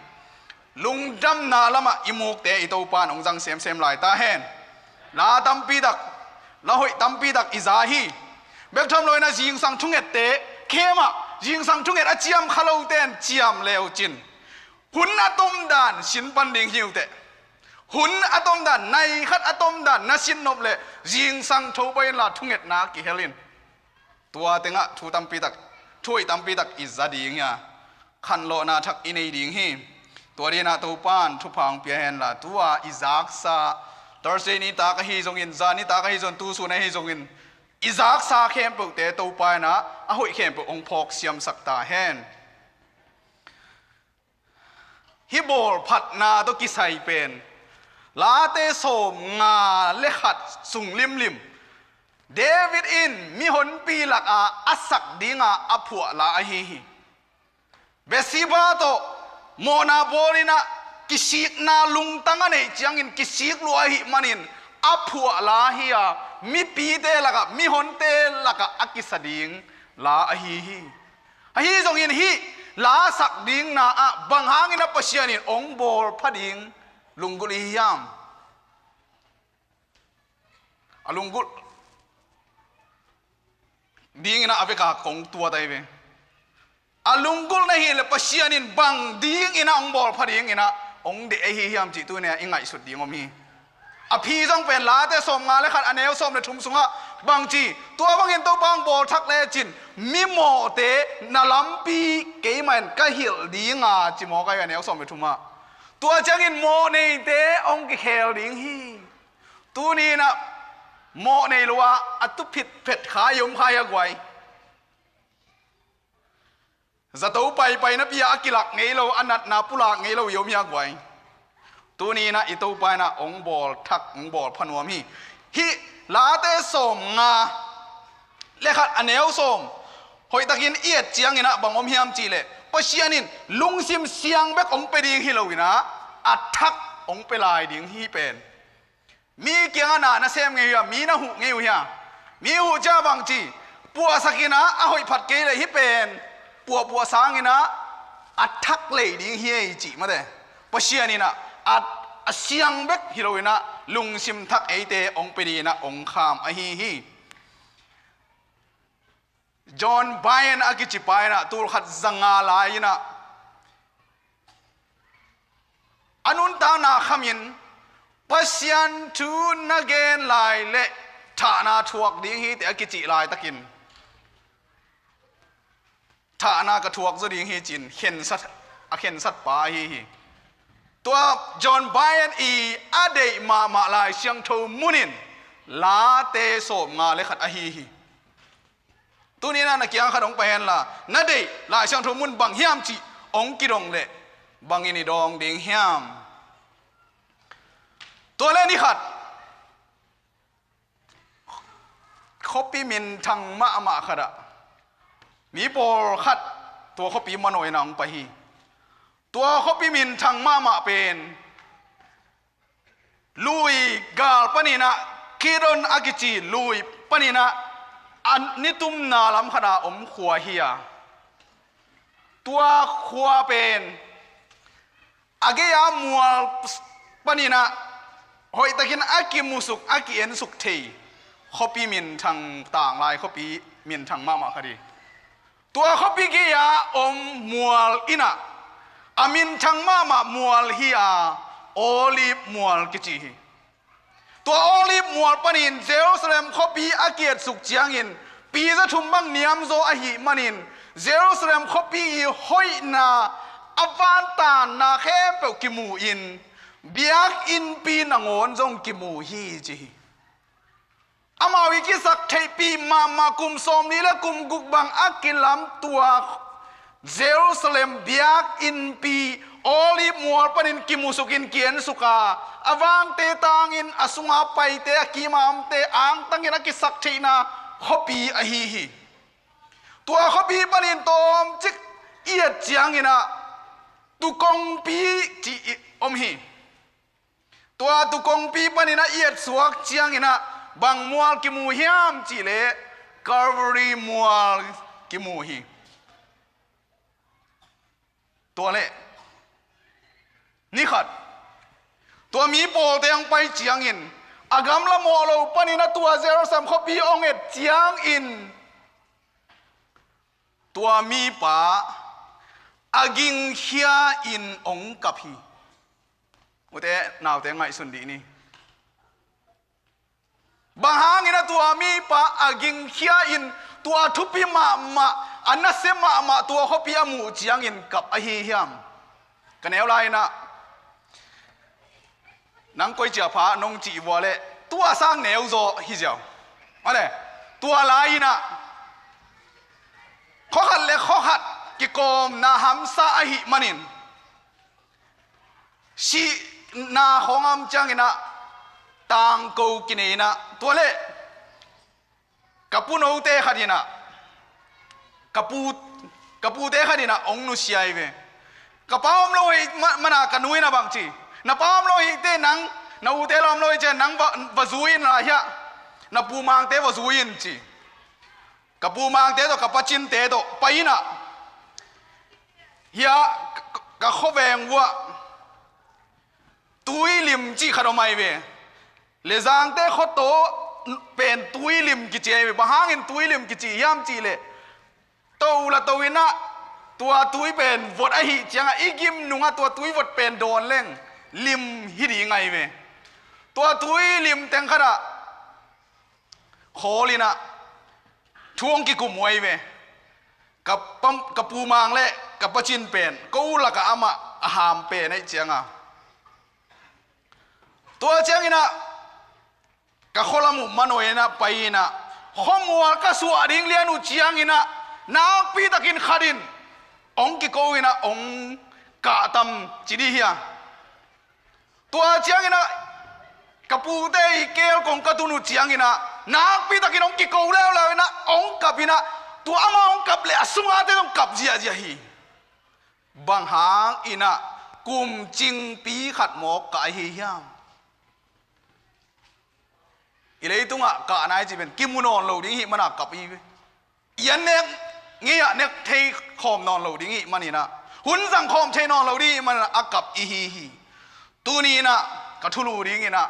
Lungdamna lamah i mukte i Topa in hong zang semsem lai ta hen. La tampi tak, la hoih tampi tak i za hi. Bek tham lo inah zingsang thungette, khem ah zingsang thunget a ciam kha lote in ciam le uh cin, hun a tomdan sin pan ding hi uh teh. Hun a tomdan, nai khat a tomdan na sin nop leh zingsang tho pah inla thungetna kihel in. Tua tengah thu tampi tak, thu hoih tampi tak i za ding hi a, khanlawhna thak i nei ding hi. Tua ding inah Topa in thupha hong pia henla, tua i zaksa, Thursday nitak ahi zongin, zan nitak ahi zongin, tu sun ahi zongin, i zaksa khempeuhte Topa inah a hoih khempeuh hong phawk siamsak ta hen. Hih bawlphatna tawh kisai pen Late sawm nga le khat sung limlim, David in mihonpi lakah a sak dinga a phuah la ahi hi. Bathsheba tawh mawhna bawlin ah kisikna lungtang a neih ciangin kisik lua ahih manin a phuah la hi a, mipite lakah, mihonte lakah a kisa ding la ahi hi. Ahi zongin hih la sak dingna ah bang hangin a Pasian in hong bawlpha ding lunggulh ihi hiam? A lunggulh dingin ah a veka kong tuat ahi ve. A lunggulh na hih leh Pasian in bang dingin ah hong bawlpha dingin ah hong deih ahi hiam cih tuni-a i ngaihsut ding om hi. A phi zong pen Late sawm nga le khat a neu sawm le thum sungah bangci, tua bangin Topa hong bawl thak lecin mimawhte na lampi keimah in ka hilh dinga ci mawk ahi ve, a neu sawm le thum ah. Tua ciangin mawhneite hong kikhel ding hi. Tuni-in ah mawh nei lo a, a tu phitphet kha i om kha hi a guai. Zato paipai napi-a a kilak ngei lo, a natna pulak ngei lo i om hi a guai. Tuni-in ah i Topa in ah hong bawl thak, hong bawlpha nuam hi. Hih Late sawm nga le khat a neu sawm hoihtakin i et ciangin ah bang om hiam cih leh Pasian in lungsim siang bek hong pia ding hi loin ah a thak hong pia lai ding hi pen. Mi kiangah na na sem ngei uh hia? Mi na huh ngei uh hia? Mi huh ciang bangci, puahsak in ah a hoih phat kei leh hih pen puahpuah sangin ah a thak lei ding hi ei cih mate. Pasian in ah a, a siang bek hi loin ah lungsim thak eite hong pia dingin ah hong kham ahi hi. John Bunyan a kici pa in ah tul khat za nga lai-in ah a nuntakna khamin Pasian thu na gen lai leh thahna thuak ding hi teh a kicih laitakin thahna ka thuak zaw ding hi ci-in khensat, a khensat pa ahi hi. Tua John Bunyan i a deih mahmah Lai Siangtho mun in Late sawm nga le khat ahi hi. Tuni-in ah na kiang khat hong pai hen la, na deih Lai Siangtho mun bang hiam cih hong kidong leh bangin i dawng ding hiam? Tua leh ni khat khuapi minthang mahmah khatah mi pawlkhat tua khuapi manawh in ah hong pai hi. Tua khuapi minthang mahmah pen lui gal panin ah, Kidron a kici lui panin ah, a nitumna lam khatah om khua hi a, tua khua pen a gei-a mual panin ah hoihtakin a kimusuk, a ki-ensuk thei khuapi minthang, tanglai khuapi minthang mahmah khat hi. Tua khuapi gei-a om mual in ah a minthang mahmah mual hi a, Olive mual kici hi. Tua Olive mual panin Jerusalem khuapi a kietsuk ciangin pi za thum bang niamzaw ahih manin Jerusalem khuapi i hoihna, a vantanna khempeuh kimu-in biakinnpi nangawn zong kimu hi ci hi. Amau i kisaktheihpih mahmah kum sawmli le kum guk bang a kilam tua Jerusalem biakinnpi Olive mual panin kimusukin ki-ensuk a, a vangte tangin, a sunga paite, a kima omte angtangin a kisaktheihna khuapi ahi hi. Tua khuapi panin tawmcik i et ciangin ah Tukongpi cih i om hi. Tua Tukongpi panin ah i etsuak ciangin ah bang mual kimu hiam cih leh Calvary mual kimu hi. Tua leh ni khat tua mi pawlte hong pai ciangin a gamla mawh lo panin ah tua Jerusalem khuapi hong et ciangin tua mipa a gingkhia-in hong kap hi. Ute naute ngaihsun dih ni. Bang hangin ah tua mipa a gingkhia-in tua thupi mahmah, a nasia mahmah tua khuapi a muh ciangin kap ahi hiam? Ka neu lai-in ah nang koi cia pha nong cih vua leh tua sang neu zaw hi ziau. Mane, tua lai-in ah khuakhat le khuakhat kikawmna hamsa ahih manin sih na khawng a om ciangin ah tangko kinei in ah, tua leh ka pu note khat in ah ka pu, ka pute khat in ah hong nusia hi ve. Ka pa om lo hi ma-, man a ka nu in ah bang ci, na pa om lo hi teh nang, na ute la om lo hi teh nang va, va zui in la hiah, na pu Mangte va zui in ci. Ka pu Mangte tawh ka pa Cinte tawh pai in ah, hiah ka, ka khuaveng uah Tuilim cih khat om ahi ve. Lezangte khuataw pen Tuilim kici ahi ve. Bang hangin Tuilim kici hiam cih leh, to la to in ah tua tui pen vot ahih ciangah i gim nungah tua tui vot pen dawn leng lim hi ding ahi ve. Tua Tuilim teng khat ah khawl in ah thu hong kikum uh ahi ve. Ka pa, ka pu Mang le ka pa Cin pen ko lakah amah a ham pen ahih ciangah, tua ciangin ah ka khualam uh manawh in ah pai in ah, khuamual ka suah ding lian uh ciangin ah nakpi takin khat in hong kiko in ah hong kahtam ci ding hi a. Tua ciangin ah ka pute i keel kong ka tun uh ciangin ah nakpi takin hong kiko leuleu in ah hong kap in ah, tua amah hong kap leh a sungate hong kap ziahziah hi. Bang hangin ah kum cingpi khat mawk kah ahi hiam? I leitungah kahna i cih pen kimu nawn lo ding i hih man a kap i hi ve. I an nek ngei ah nek thei khawm nawn lo ding i hih manin ah, hun zang khawm thei nawn lo ding i hih manin ah a kap i hi hi. Tuni in ah ka thulu dingin ah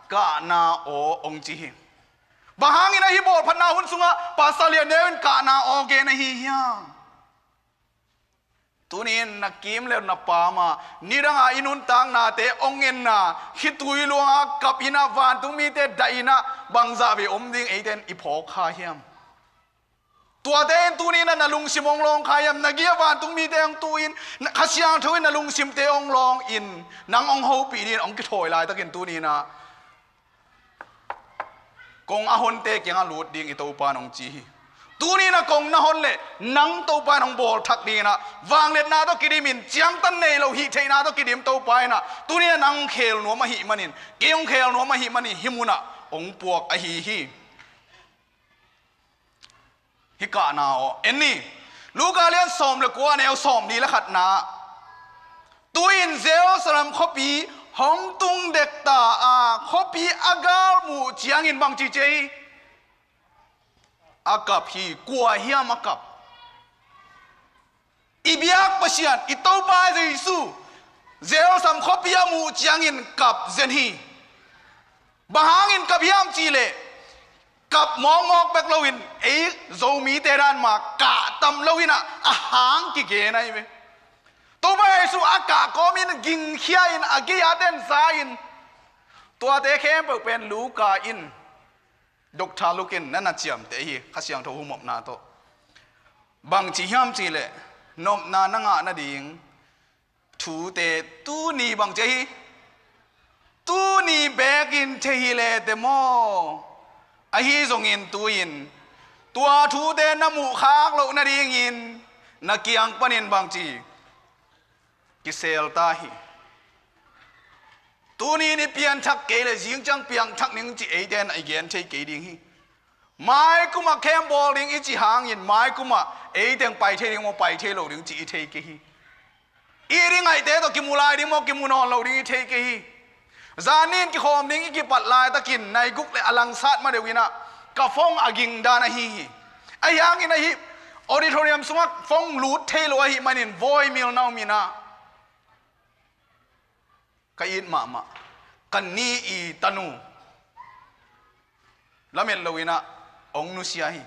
kahna aw hong ci hi. Bang hangin ah hih bawlphatna hun sungah Pastor Lian Neu in kahna aw gen ahi hiam? Tuni in na kim le na pam ah nidang a i nuntaknate hong enna, khitui luang a kap in ah vantung mite dah in ah bangzah vei om ding eite in i phawk kha hiam? Tuate in tuni in ah na lungsim hong lawng kha hiam? Na giah vantung mite hong tu in, na Kha Siangtho in na lungsimte hong lawng in, nang hong hopih dingin hong kithawi laitakin tuni in ah kong a honte kiangah lut ding i Topa in hong ci hi. Tuni in ah kong na hon leh nang Topa in hong bawlthak dingin ah vangliatna tawh kidim in, ciangtan nei lo hih theihna tawh kidim Topa in ah tuni in ah nang hong khel nuam ahih manin, kei hong khel nuam ahih manin hih munah hong puak ahi hi. Hih kahna aw en ni. Luka lian sawm le kua, neu sawmnih le khatna. Tu-in Jerusalem khuapi hong tung dekta a, khuapi a galmuh ciangin bangci ci hi? A kap hi. Kua hiam a kap? I biak Pasian, i Topa Jesu, Jerusalem khuapi a muh ciangin kap zen hi. Bang hangin kap hiam cih leh, kap mawkmawk bek loin ei Zomite dan mah kahtam loin ah a hang kigen ahi ve. Topa Jesu a kah kawmin gingkhia in a gei-a ten za in, tuate khempeuh pen Luka in, Doctor Luke in na na ciamteh hi, Kha Siangtho humopna tawh. Bangci hiam cih leh, nopna na ngah nading thute tuni bangci ahi, tuni bekin thei hi leh te maw? Ahi zongin tu-in tua thute na muhkhak loh nadingin na kiang panin bangci kisel ta hi. Tuni-in i pianthak kei leh zingciang piangthak ning cih eite in i gen thei kei ding hi. Maikum ah camp bawl ding i cih hangin maikum ah ei teng pai thei ding maw, pai thei lo ding cih i thei kei hi. I ringaihte tawh kimu lai ding maw, kimu nawn lo ding i thei kei hi. Zan ni-in kikhawm ding i kipat laitakin nai guk le a langsat ma deuh in ah ka phone a ging dan ahi hi. Ahi hangin ahi auditorium sungah phone lut thei lo ahih manin voimil na om in ah ka it mahmah. Ka ni i tanu lamet lo in ah hong nusia hi.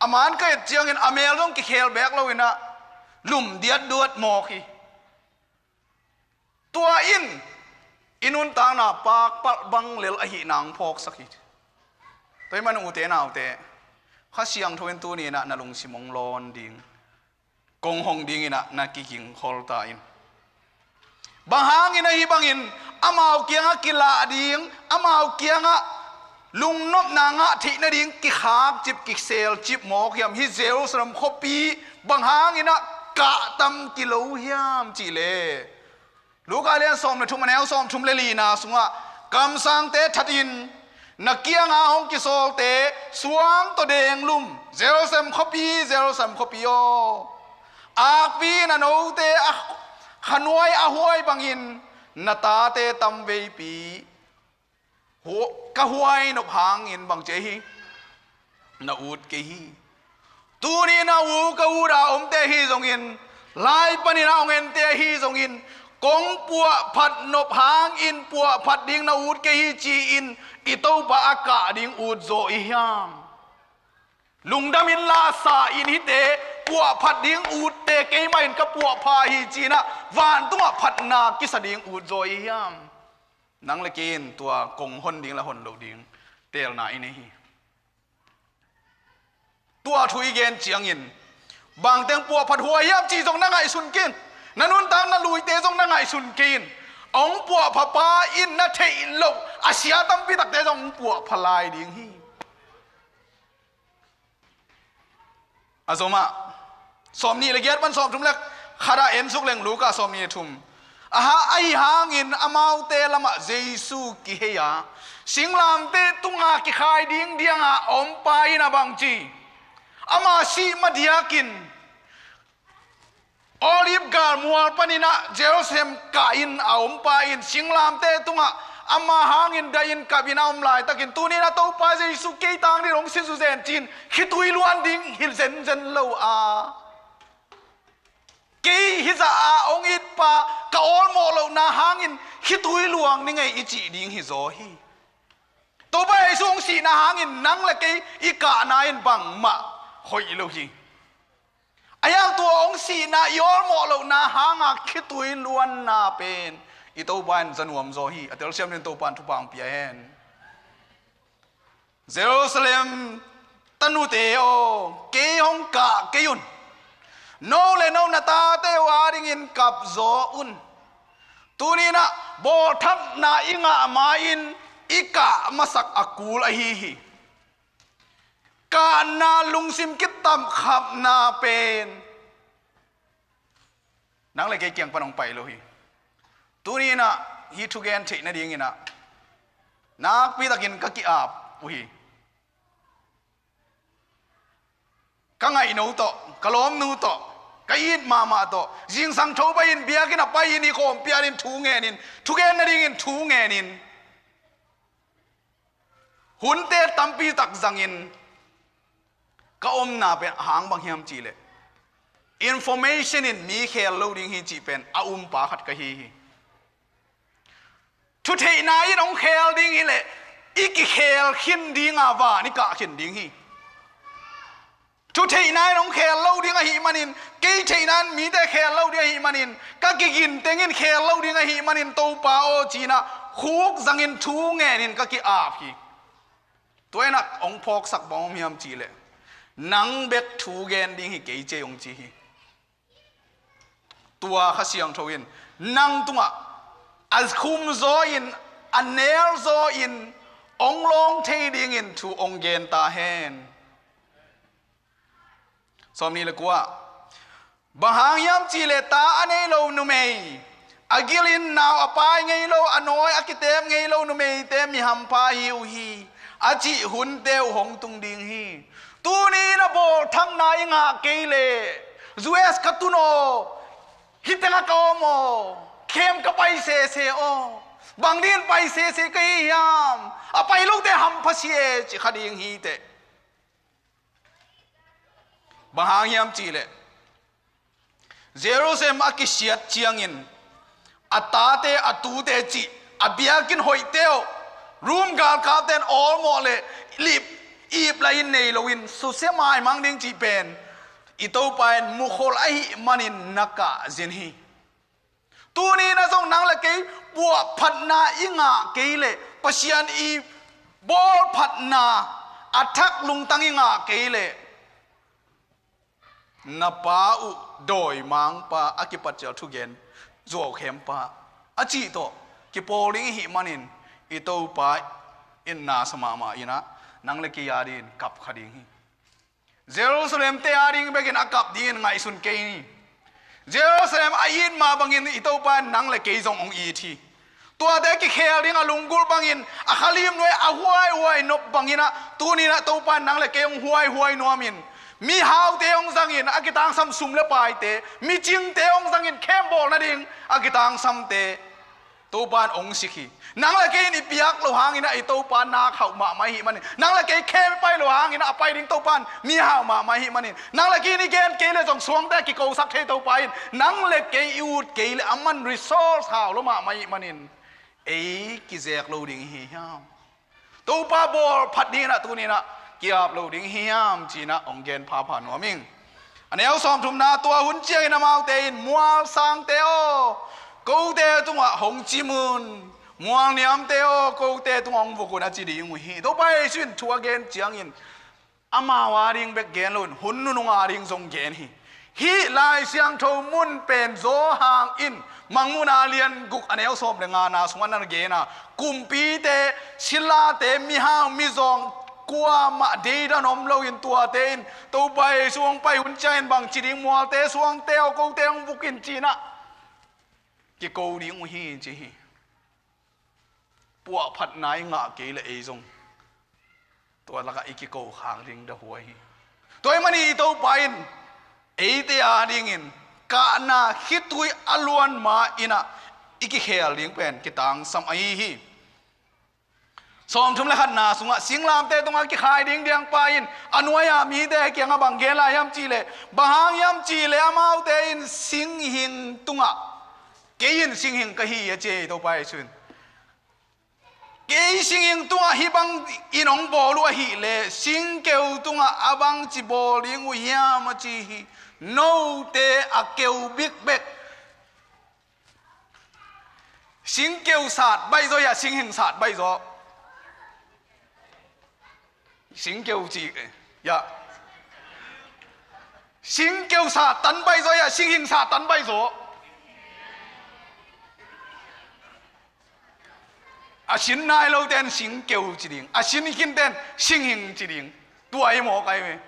A man ka et ciangin a mel zong kikhel beek lo in ah lum diatduat mawk hi. Tua in i nuntakna pakpalh bang lel ahihna hong phawksak hi. Tua ahih manin ute naute, Kha Siangtho in tuni in ah na lungsim hong lawn ding, kong hong ding in ah na kigingkhol ta in. Bang hangin ahi bangin amau kiangah kilah ding, amau kiangah lungnopna ngah theih nading kikhakcip kiselcip mawk hiam? Hih Jerusalem khuapi bang hangin ah kahtam kilo hiam cih leh, Luka lian sawm le thum, a neu sawm thum le lina sungah, kamsangte that in, na kianga hong kisawlte suang tawh denglum, Jerusalem khuapi, Jerusalem khuapi aw, akpi in a note a khanuai a huai bangin na tate tamveipi hu-, ka huai nop hangin bang ci hi, na ut kei hi. Tuni na u ka ut a omte ahi zongin, lai panin a hong ente ahi zongin, kong puahphat nop hangin puahphat ding na ut kei hi ci-in i Topa a kah ding ut zaw i hiam? Lungdam inla sa in hite, puahphat ding utte keimah in ka puahpha hi ci-in ah vantungah phatna kisa ding ut zaw i hiam? Nang le kei in tua kong hon ding le hon loh ding teelna i nei hi. Tua thu i gen ciangin, bangteng puahphat huai hiam cih zong na ngaihsun kei in. Na nuntak na luite zong na ngaihsun kei in. Hong puahpha pa in na theih loh a sia tampi takte zong hong puahpha lai ding hi. A zomah, sawmnih le giat pan sawmthum le khat ah en suk leng, Luka sawmnih le thum. Aha, ahi hangin amaute lamah Jesu kihei a, singlamteh tunga kikhai ding dianga a ompa in a bang ci? Ama sih madiakin Olive galmual panin ah Jerusalem kah in a ompa in singlamteh tungah ama hangin dah in kap in a om laitakin, tuni in a Topa Jesu kei tang ding hong si zuzen ci-in khitui luan ding hi zenzen lo a, kei hizah a hong itpa ka awlmawh lohna hangin khitui luang ni ngei i cih ding hi zaw hi. Topa Jesu hong sihna hangin nang le kei i kahna in bangmah hoih lo hi. A hiang tua hong sihna i awlmawh lohna hanga khitui luanna pen i Topa in za nuam zaw hi. A telsiam ding Topa in thupha hong pia hen. Jerusalem tanute aw, kei hong kah kei un. No le no na tate uh adingin kap zaw un. Tuni in ah bawlthakna i ngah ma-in i kah masak a kul ahi hi. Kahna lungsim kitamkhapna pen nang le kei kiang pan hong pai lo hi. Tuni in ah hih thugen theih nadingin ah nakpi takin ka ki-ap uh hi. Ka ngaihno tawh, ka lawmnu tawh, ka it mahmah tawh, zingsang tho pai-in biakinn ah pai-in i kawm pianin thu ngenin, thugen nadingin thu ngenin, hunte tampi tak zangin ka omna pen a hang bang hiam cihleh, information in mi khel lo ding hi cih pen a umpa khat ka hi hi. Thutheihna in hong khel ding hileh i kikhel khin dinga van i kah khin ding hi. Thutheihna in hong khel lo ding ahih manin, kei theihna in mite khel lo ding ahih manin, ka kigin tengin khel lo ding ahih manin, Topa aw ci-in ah khuk zangin thu ngenin ka ki-ap hi. Tua in ah hong phawksak bang om hiam cihleh, nang bek thu gen ding hi kei ci ei hong ci hi. Tua Kha Siangtho in nang tungah a khum zaw in, a nel zaw in hong lawng thei dingin thu hong gen ta hen. Sawmnih le kua. Bang hang hiam cihleh ta a nei lo numei, a gilin nau a paai ngei lo, a nawi a kiteep ngei lo numeite mi hampha hi uh hi, a cih hunte uh hong tung ding hi. Tuni in a bawlthakna i ngah kei leh, U S ka tun aw, hih tengah ka om aw, khem ka pai sese aw, bang dingin pai sese ka hi hiam, a pai lote hampha si e ci kha ding hi teh. Bang hang hiam cihleh, Jerusalem a kisiat ciangin a tate, a tute cih, a biakinn hoihte uh Rom galkapte in awlmawh le lip ip lai-in nei loin susia maimang ding cih pen i Topa in mukhol ahih manin na kah zin hi. Tuni in a zong nang le kei puahphatna i ngah kei leh, Pasian i bawlphatna a thak lungtang i ngah kei leh, na pa uh dawimangpa, a kipat ciang thugen zuaukhempa a cih tawh kipawl ding i hih manin, i Topa in nasa mahmah in ah nang le kei a dingin kap kha ding hi. Jerusalem-te a ding bekin a kap dingin ngaihsun kei ni. Jerusalem a it mah bangin i Topa in nang le kei zong hong it hi. Tuate kikhel ding a lunggulh bangin a khalim nuai a huaihuai nop bangin ah tuni-in ah Topa in nang le kei hong huaihuai nuamin, mihaute hong zangin a kitangsam sum le paite, micingte hong zangin khempeuh bawl nading a kitangsamte Topa in hong sik hi. Nang le kei in i piak loh hangin ah i Topa in nak hauh mahmah ahih manin, nang le kei khem i pai loh hangin ah a pai ding Topa in mi hau mahmah ahih manin, nang le kei in i gen kei leh zong suangte a kikosak thei Topa in, nang le kei i ut kei leh aman resource hau lo mahmah ahih manin ei kizek lo ding hi hiam? Topa bawlphat dingin ah tuni-in ah ki-ap lo ding hi hiam ci-in ah hong gen phapha nuam ing. A neu sawmthumna, tua hun ciangin amaute in, "Mualsangte aw, kote tungah hong cim un. Mualniamte aw, kote tungah hong vuk un," a ci ding uh hi. Topa Jesu in thu a gen ciangin amau a ding bek gen loin hun nunung a ding zong gen hi. Hih Lai Siangtho mun pen Johan in Mangmuhna lian guk a neu sawm le ngana sungah na gen a, kumpite, silate, mihau mizawng, kuamah deidan om loin tuate in Topa Jesu hong pai hun ciangin bang ci ding, "Mualte, suangte aw, kote hong vuk in," ci-in ah kiko ding uh hi ci hi. Puahphatna i ngah kei leh ei zong tua lakah i kiko khak ding dahuai hi. Tua ahih manin i Topa in eite a dingin kahna khitui a luan ma-in ah i kikhel ding pen kitangsam ahi hi. Sawmthum le khatna sungah singlamteh tungah kikhai ding diangpa in a nuai-a mite kiangah bang gen lai hiam cih leh, bang hang hiam cih leh amaute in singhing tungah, "Kei in singhing ka hi," a ci hi Topa Jesu in. "Kei singhing tungah hih bangin hong bawl uh ahih leh singkeu tungah a bangci bawl ding uh hiam?" a ci hi. Note a keu bikbek, singkeu sat baih zaw hi a, singhing sat baih zaw? Singkeu ci, ya. Singkeu sat tan baih zaw hi a, singhing sat tan baih zaw? A sin nai lote in singkeu ci ding, a sin khin ten singhing ci ding. Tua hi mawk ahi ve.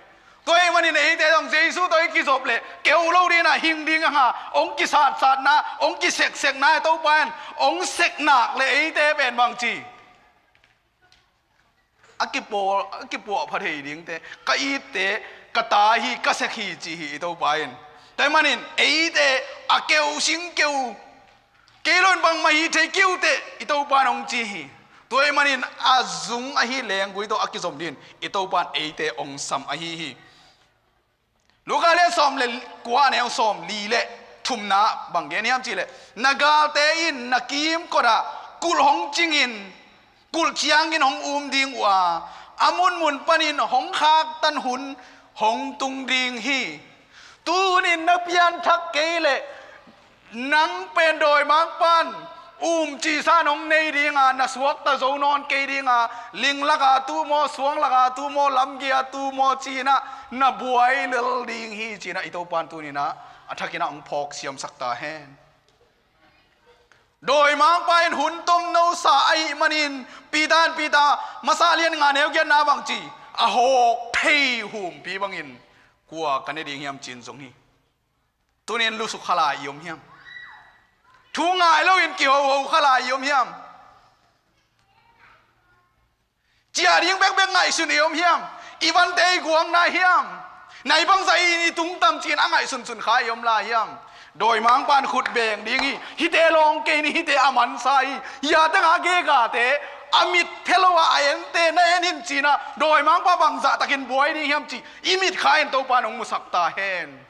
Tua ahih manin eite zong Jesu tawh i kizop leh keu lo dingin ah hing ding a, hong kisatsatna, hong kiseksekna, Topa in hong sek nak leh eite pen bangci a kipawl, a kipuahpha thei dingte, ka itte, ka ta hi, ka sek hi ci hi i Topa in. Tua ahih manin eite a keu, singkeu, kei lo in bangmah hi thei kei uh teh, i Topa in hong ci hi. Tua ahih manin a zung ahi lenggui tawh a kizom dingin i Topa in eite hong sam ahi hi. Luka lian sawm le kua, neu sawmli le thumna bang gen hiam cih leh, "Na galte in na kimkot ah kulh hong cingin, kulh ciangin hong um ding uh a, a munmun panin hong khaktan hun hong tung ding hi." Tunin na pianthak kei leh nang pen dawimangpa'n um cihsa in hong nei ding a, na suakta zo nawn kei ding a, ling lak a tu maw, suang lak a tu maw, lamgei a tu maw ci-in ah na buai lel ding hi ci-in ah i Topa'n tuni-in ah a thakin ah hong phawk siamsak ta hen. Dawimangpa in hun tomno sa ahih manin Peter in, Peter masa lian nga neu giatna bang ci, a hawk thei humpi bangin kua ka ne ding hiam ci-in zong hi. Tunin lusuk kha lai i om hiam? Thu ngai loin kihoho kha lai i om hiam? Ciah ding bekbek ngaihsun i om hiam? I vante i guang nai hiam? Nai bangzah in i tung tam ci-in a ngaihsunsun kha i om lai hiam? Dawimangpa'n khut beng ding hi. Hihte lawng kei ni, hihte a mansa hi. Hih a teng a gegate, a mit phe lo a a ente na en in ci-in ah dawimangpa bangzah takin buai ding hiam cih i mit kha in Topa'n hong musak ta hen.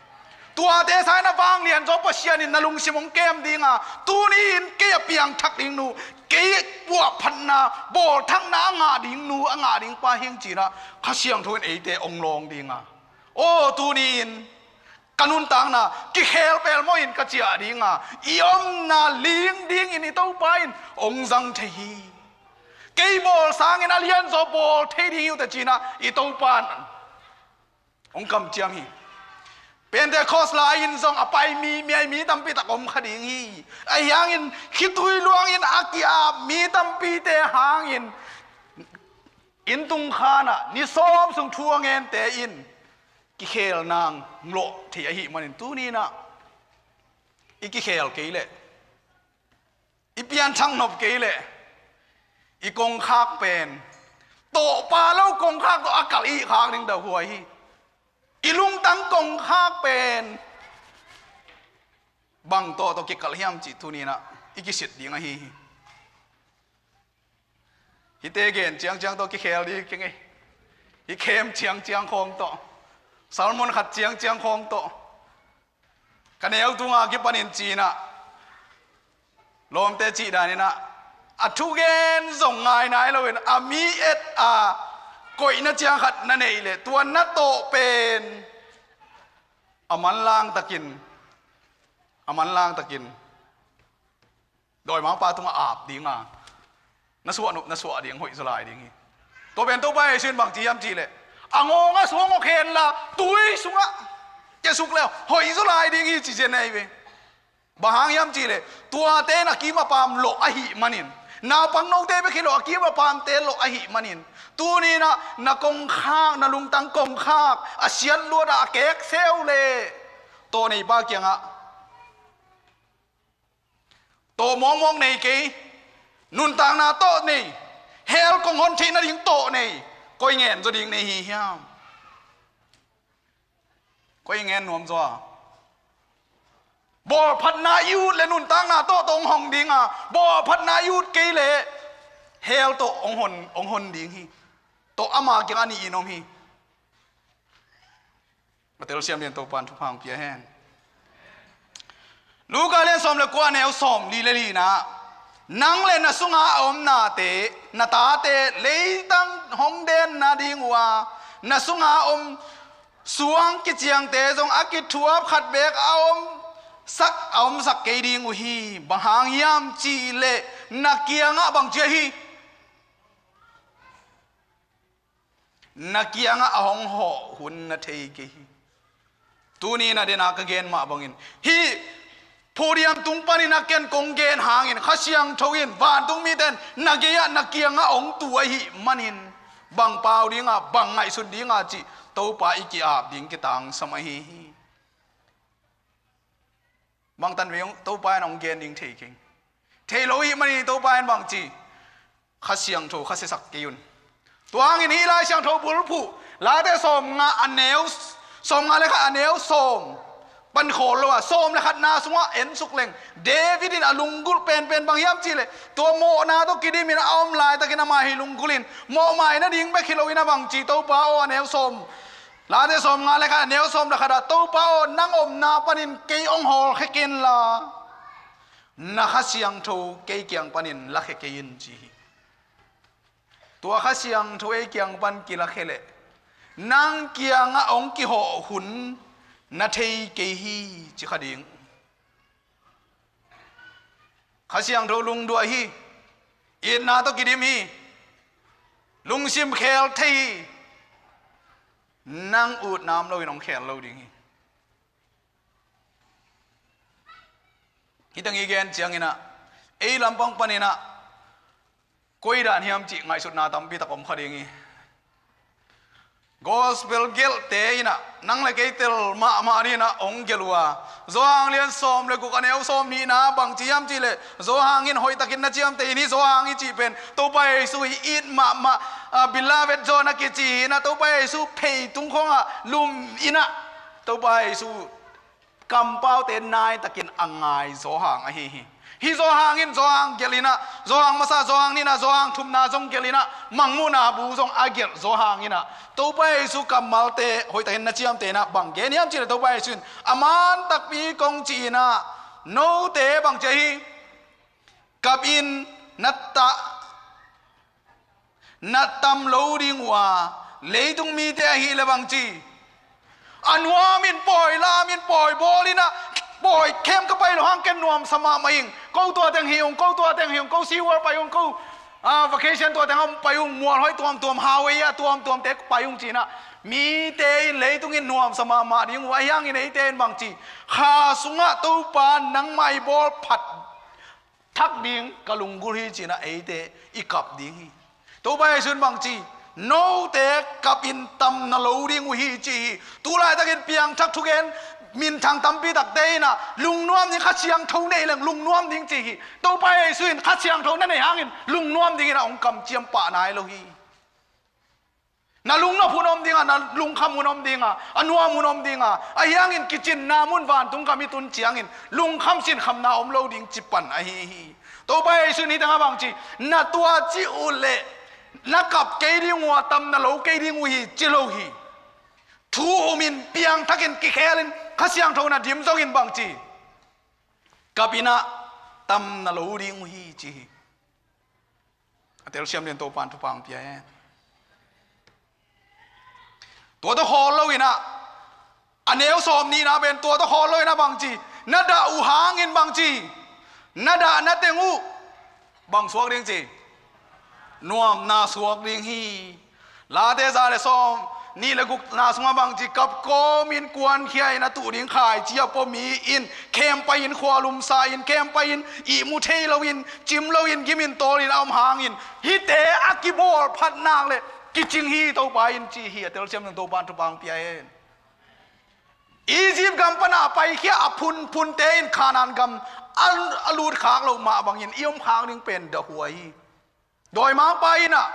Tuate sa-in a vanglian zaw Pasian in na lungsim hong kem ding a, tuni-in kei a piangthak ding nu, kei puahphatna, bawlthakna a ngah ding nu, a ngah ding pa hi ing ci-in ah Kha Siangtho in eite hong lawng ding a, aw, tuni-in ka nuntakna kikhel pelmawh in ka ciah ding a, i omna ling dingin i Topa in hong zang thei hi. Kei bawl sangin a lianzaw bawl thei ding hi uh teh ci-in ah i Topa'n hong kamciam hi. Pentecost lai-in zong a pai mi, mi, mi tampi tak om kha ding hi. Ahi hangin khitui luangin a ki-ap mi tampite hangin inn tung khan ah ni sawm sung thu a ngente in kikhel nang lawh thei ahih manin tuni-in ah i kikhel kei leh, i pianthak nop kei leh, i kongkhak pen tawhpa lo kongkhak tawh a kalh i hih khak ding dahhuai hi. I lungtang kongkhak pen bang tawh tawh kikalh hiam cih tuni-in ah i kisit ding ahi hi. Hihte gen ciangciang tawh kikhel ding keng ei. Hih khem ciangciang khawng tawh, sermon khat ciangciang khawng tawh, ka neu tunga kipanin ci-in ah, lawmte cih danin ah, a thugen zong ngai nai loin a mi et a koihna ciang khat na neih leh, tua na tawh pen a manlang takin, a manlang takin dawimangpa tungah ap ding a, na suah nop na suah ding hoih zaw lai ding hi. Tua pen Topa Jesu in bang ci hiam cih leh, a ngawng a sungah ngok henla tui sungah kiasuk leh hoih zaw lai ding hi, ci zen ahi ve. Bang hang hiam cih leh, tuate in a kim a paam lawh ahih manin, naupang note bek hi lo, a kim a paamte lawh ahih manin, tuni-in ah na kongkhak, na lungtang kongkhak a siatluat a, a kekseu leh, tawh neipa kiangah, tawh mawkmawk nei kei, nuntakna tawh nei, hell kong hon theih nading tawh nei, koi ngen zaw ding nei hi hiam? Koi ngen nuam zaw a? Bawlphatna i ut leh nuntakna tawh tawh hong hong ding a, bawlphatna i ut kei leh hell tawh hong hon, hong hon ding hi. Tawh ama kiang a nih in om hi. A telsiam lian Topa'n thupha hong pia hen. Luka lian sawm le kua, neu sawmli le lina ah, nang le na sunga a om nate, na tate leitang hong den nading uh a, na sunga a om suang kiciangte zong a kithuap khat beek a om sak, a omsak kei ding uh hi. Bang hang hiam cih leh na kiangah bang ci ahi? Na kiangah a hong hawh hun na thei kei hi. Tuni-in a den a ka gen mah bangin, hih podium tung panin a ken kong gen hangin Kha Siangtho in, vantung mite in na gei-ah na kiangah hong tu ahih manin, bang pau ding a, bang ngaihsut ding a cih Topa i ki-ap ding kitangsam ahi hi. Bang tanvei hong, Topa in hong gen ding thei keng. Thei lo ahih manin Topa in bang ci? Kha Siangtho kha siasak kei un. Tua hangin hih Lai Siangtho bulphuh, Late sawmnga a neu, sawmnga le khat a neu sawm pan khawl lo a, sawm le khatna sungah en suk leng, David in a lunggulh penpen bang hiam cih leh, tua mawhna tawh kidimin a om laitakin amah hih lunggulh in mawhmaina ding bek hi loin a bang ci? Topa aw, a neu sawm, Late sawmnga le khat a neu sawm le khat ah, Topa aw, nang omna panin kei hong hawlkhia kenla, na Kha Siangtho kei kiang panin lakhia kei in, ci hi. Tua Kha Siangtho ei kiang pan kilakhia leh, nang kiangah hong kihawh hun na thei kei hi, ci kha ding. Kha Siangtho lungduai hi. Itna tawh kidim hi. Lungsim khel thei hi. Nang utna om loin hong khel lo ding hi. Hih teng i gen ciangin ah, ei lampang panin ah, koi dan hiam cih ngaihsutna tampi tak om kha ding hi. Gospel gelhte in ah, nang le kei tel mahmah dingin ah hong gelh uh a. Johan lian sawm le guk a neu sawmnihna bang ci hiam cih leh, Johan in hoihtakin na ciamteh in, hih Johan i cih pen Topa Jesu i it mahmah, ah, Beloved John a kici hi in ah, Topa Jesu phei tung khawngah lum in ah, Topa Jesu kampaute naitakin a ngai Johan ahi hi. Hih Johan in Johan gelh in ah, Johan masa, Johan nihna, Johan thumna zong gelh in ah, Mangmuhna bu zong a gelh Johan in ah, Topa Jesu kammalte hoihtakin na ciamteh in ah, bang gen hiam cih leh Topa Jesu in a man takpi kong ci in ah, note bang ci ahi? Kap in, na ta na tam lo ding uh a, leitung mite ahih leh bang ci? A nuamin pawi lamin, pawi bawlin ah, pawi khem ka pai loh hang ken nuamsa mahmah ing. Ko tua teng hih ung, ko tua teng hih ung, ko SeaWorld pai ung, ko, ah, vacation tua teng ah pai ung, mualhoih tuamtuam, Hawaii ah tuamtuamte pai ung ci in ah, mite in leitung in nuamsa mahmah ding uh a, ahi hangin eite in bang ci? Kha sungah Topa nangmah i bawl phat thak ding ka lunggulh hi ci in ah eite i kap ding hi. Topa Jesu in bang ci? Note kap in tam na lo ding uh hi, ci hi. Tu laitakin piangthak thugen minthang tampi takte in ah lungnuam ding, Kha Siangtho nei leng lungnuam ding ci hi. Topa Jesu in Kha Siangtho na neih hangin lungnuam dingin ah hong kamciam pah nai lo hi. Na lungnop hun om ding a, na lungkham hun om ding a, a nuam hun om ding a, ahi hangin kicinna mun vantung gam i tun ciangin lungkham sinkhamna om lo ding ci pan ahi hi. Topa Jesu in hih tengah bang ci, na tua cih uh leh na kap kei ding uh a, tam na lo kei ding uh hi ci lo hi. Thu umin, piangthakin, kikhelin, Kha Siangtho na dim zongin bang ci, kap in ah tam na lo ding uh hi ci hi. A telsiam den Topan thupha hong pia hen. Tua tawh khawl lo in ah, a neu sawm nihna pen tua tawh khawl lo in ah bang ci, na dah uh hangin bang ci, na dahna teng uh bang suak ding ci, nuamna suak ding hi. Late za le sawm nih le gukna sungah bang ci, kap kawmin kuankhia in a tuh ding khaici a pua mi in, khempeuh in khualumsa in, khempeuh in ihmu thei loin, cim loin, gimin tawlin a om hangin, hihte a kibawl phat nak le kicing hi Topa in ci hi. A telsiam ding Topan thupha hong pia hen. Egypt gam pan a paikhia a phunphunte in Kanaan gam a, a lut khak loh mah bangin i om khak ding pen dahuai hi. Dawimangpa in ah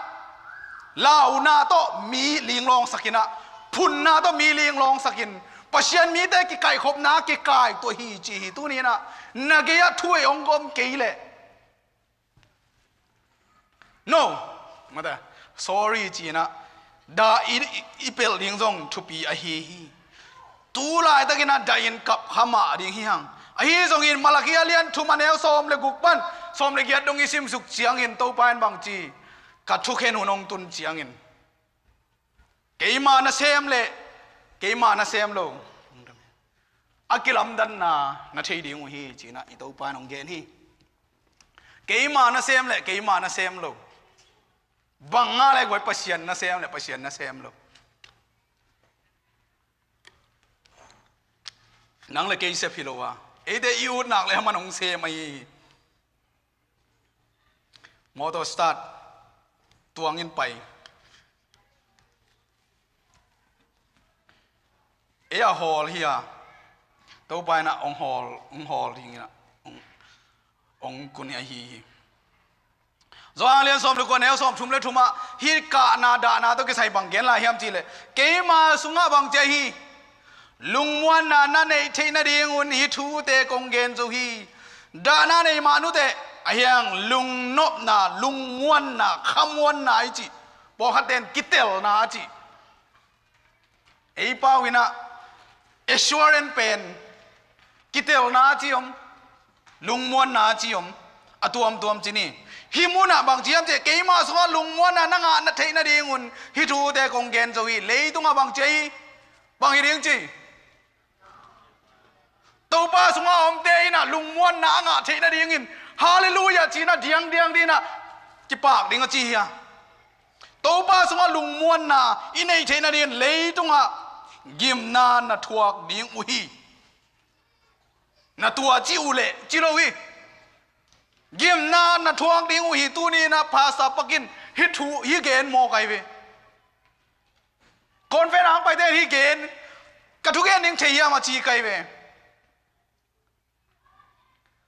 launa tawh mi linglawngsak in ah, phunna tawh mi linglawngsak in, Pasian mite kikaikhopna kikaituah hi ci hi. Tuni in ah na gei-ah thu ei hong om kei leh, no, mate, sorry ci in ah dah i, i, i pelh ding zong thupi ahi hi. Tu laitakin ah dah in kap kha mah ding hi hang. Ahi zongin Malakhi a lian thum a neu sawm le guk pan sawm le giat dong i simsuk ciangin Topa in bang ci, ka thukhen hun hong tun ciangin keima nasem le keima nasem lo a kilamdanna na thei ding uh hi ci in ah i Topa in hong gen hi. Keima nasem le keima nasem lo. Bang ngah le guai, Pasian nasem le Pasian nasem lo. Nang le kei sep hi lo a, eite i ut nak le a man hong sem ahi hi. Motor start, tuangin pai. Ei a hawl hi a, Topa in ah hong hawl, hong hawl dingin ah hong, hong kun ahi hi. Johan lian sawm le kua, neu sawm thum le thum ah hih kahna dahna tawh kisai bang gen lai hiam cih leh, keima sungah bang ci ahi, lungmuanna na neih theih nadingun hih thute kong gen zo hi. Dahna nei mah nuteh, ahi hang lungnopna, lungmuanna, khamuanna i cih, pawlkhatte in kitelna a cih. Ei pau in ah assurance pen kitelna a ci om, lungmuanna a ci om, a tuamtuam ci ni. Hih munah bang ci hiam cih leh, keima sungah lungmuanna na ngah na theih nadingun hih thute kong gen zo hi. Leitungah bang ci ahi, bang hi ding ci, Topa sungah a omte in ah lungmuanna a ngah theih nadingin Halleluiah ci in ah diangdiang dingin ah kipak ding a ci hi a. Topa sungah lungmuanna i neih theih nadingin leitungah gimna na thuak ding uh hi. Na tua ci uh leh ci lo hi. Gimna na thuak ding uh hi. Tuni in ah Pastor Pak in hih thu hih gen mawk ahi ve. Conference hong paite in hih gen, ka thugen ding thei hiam a ci ka hi ve.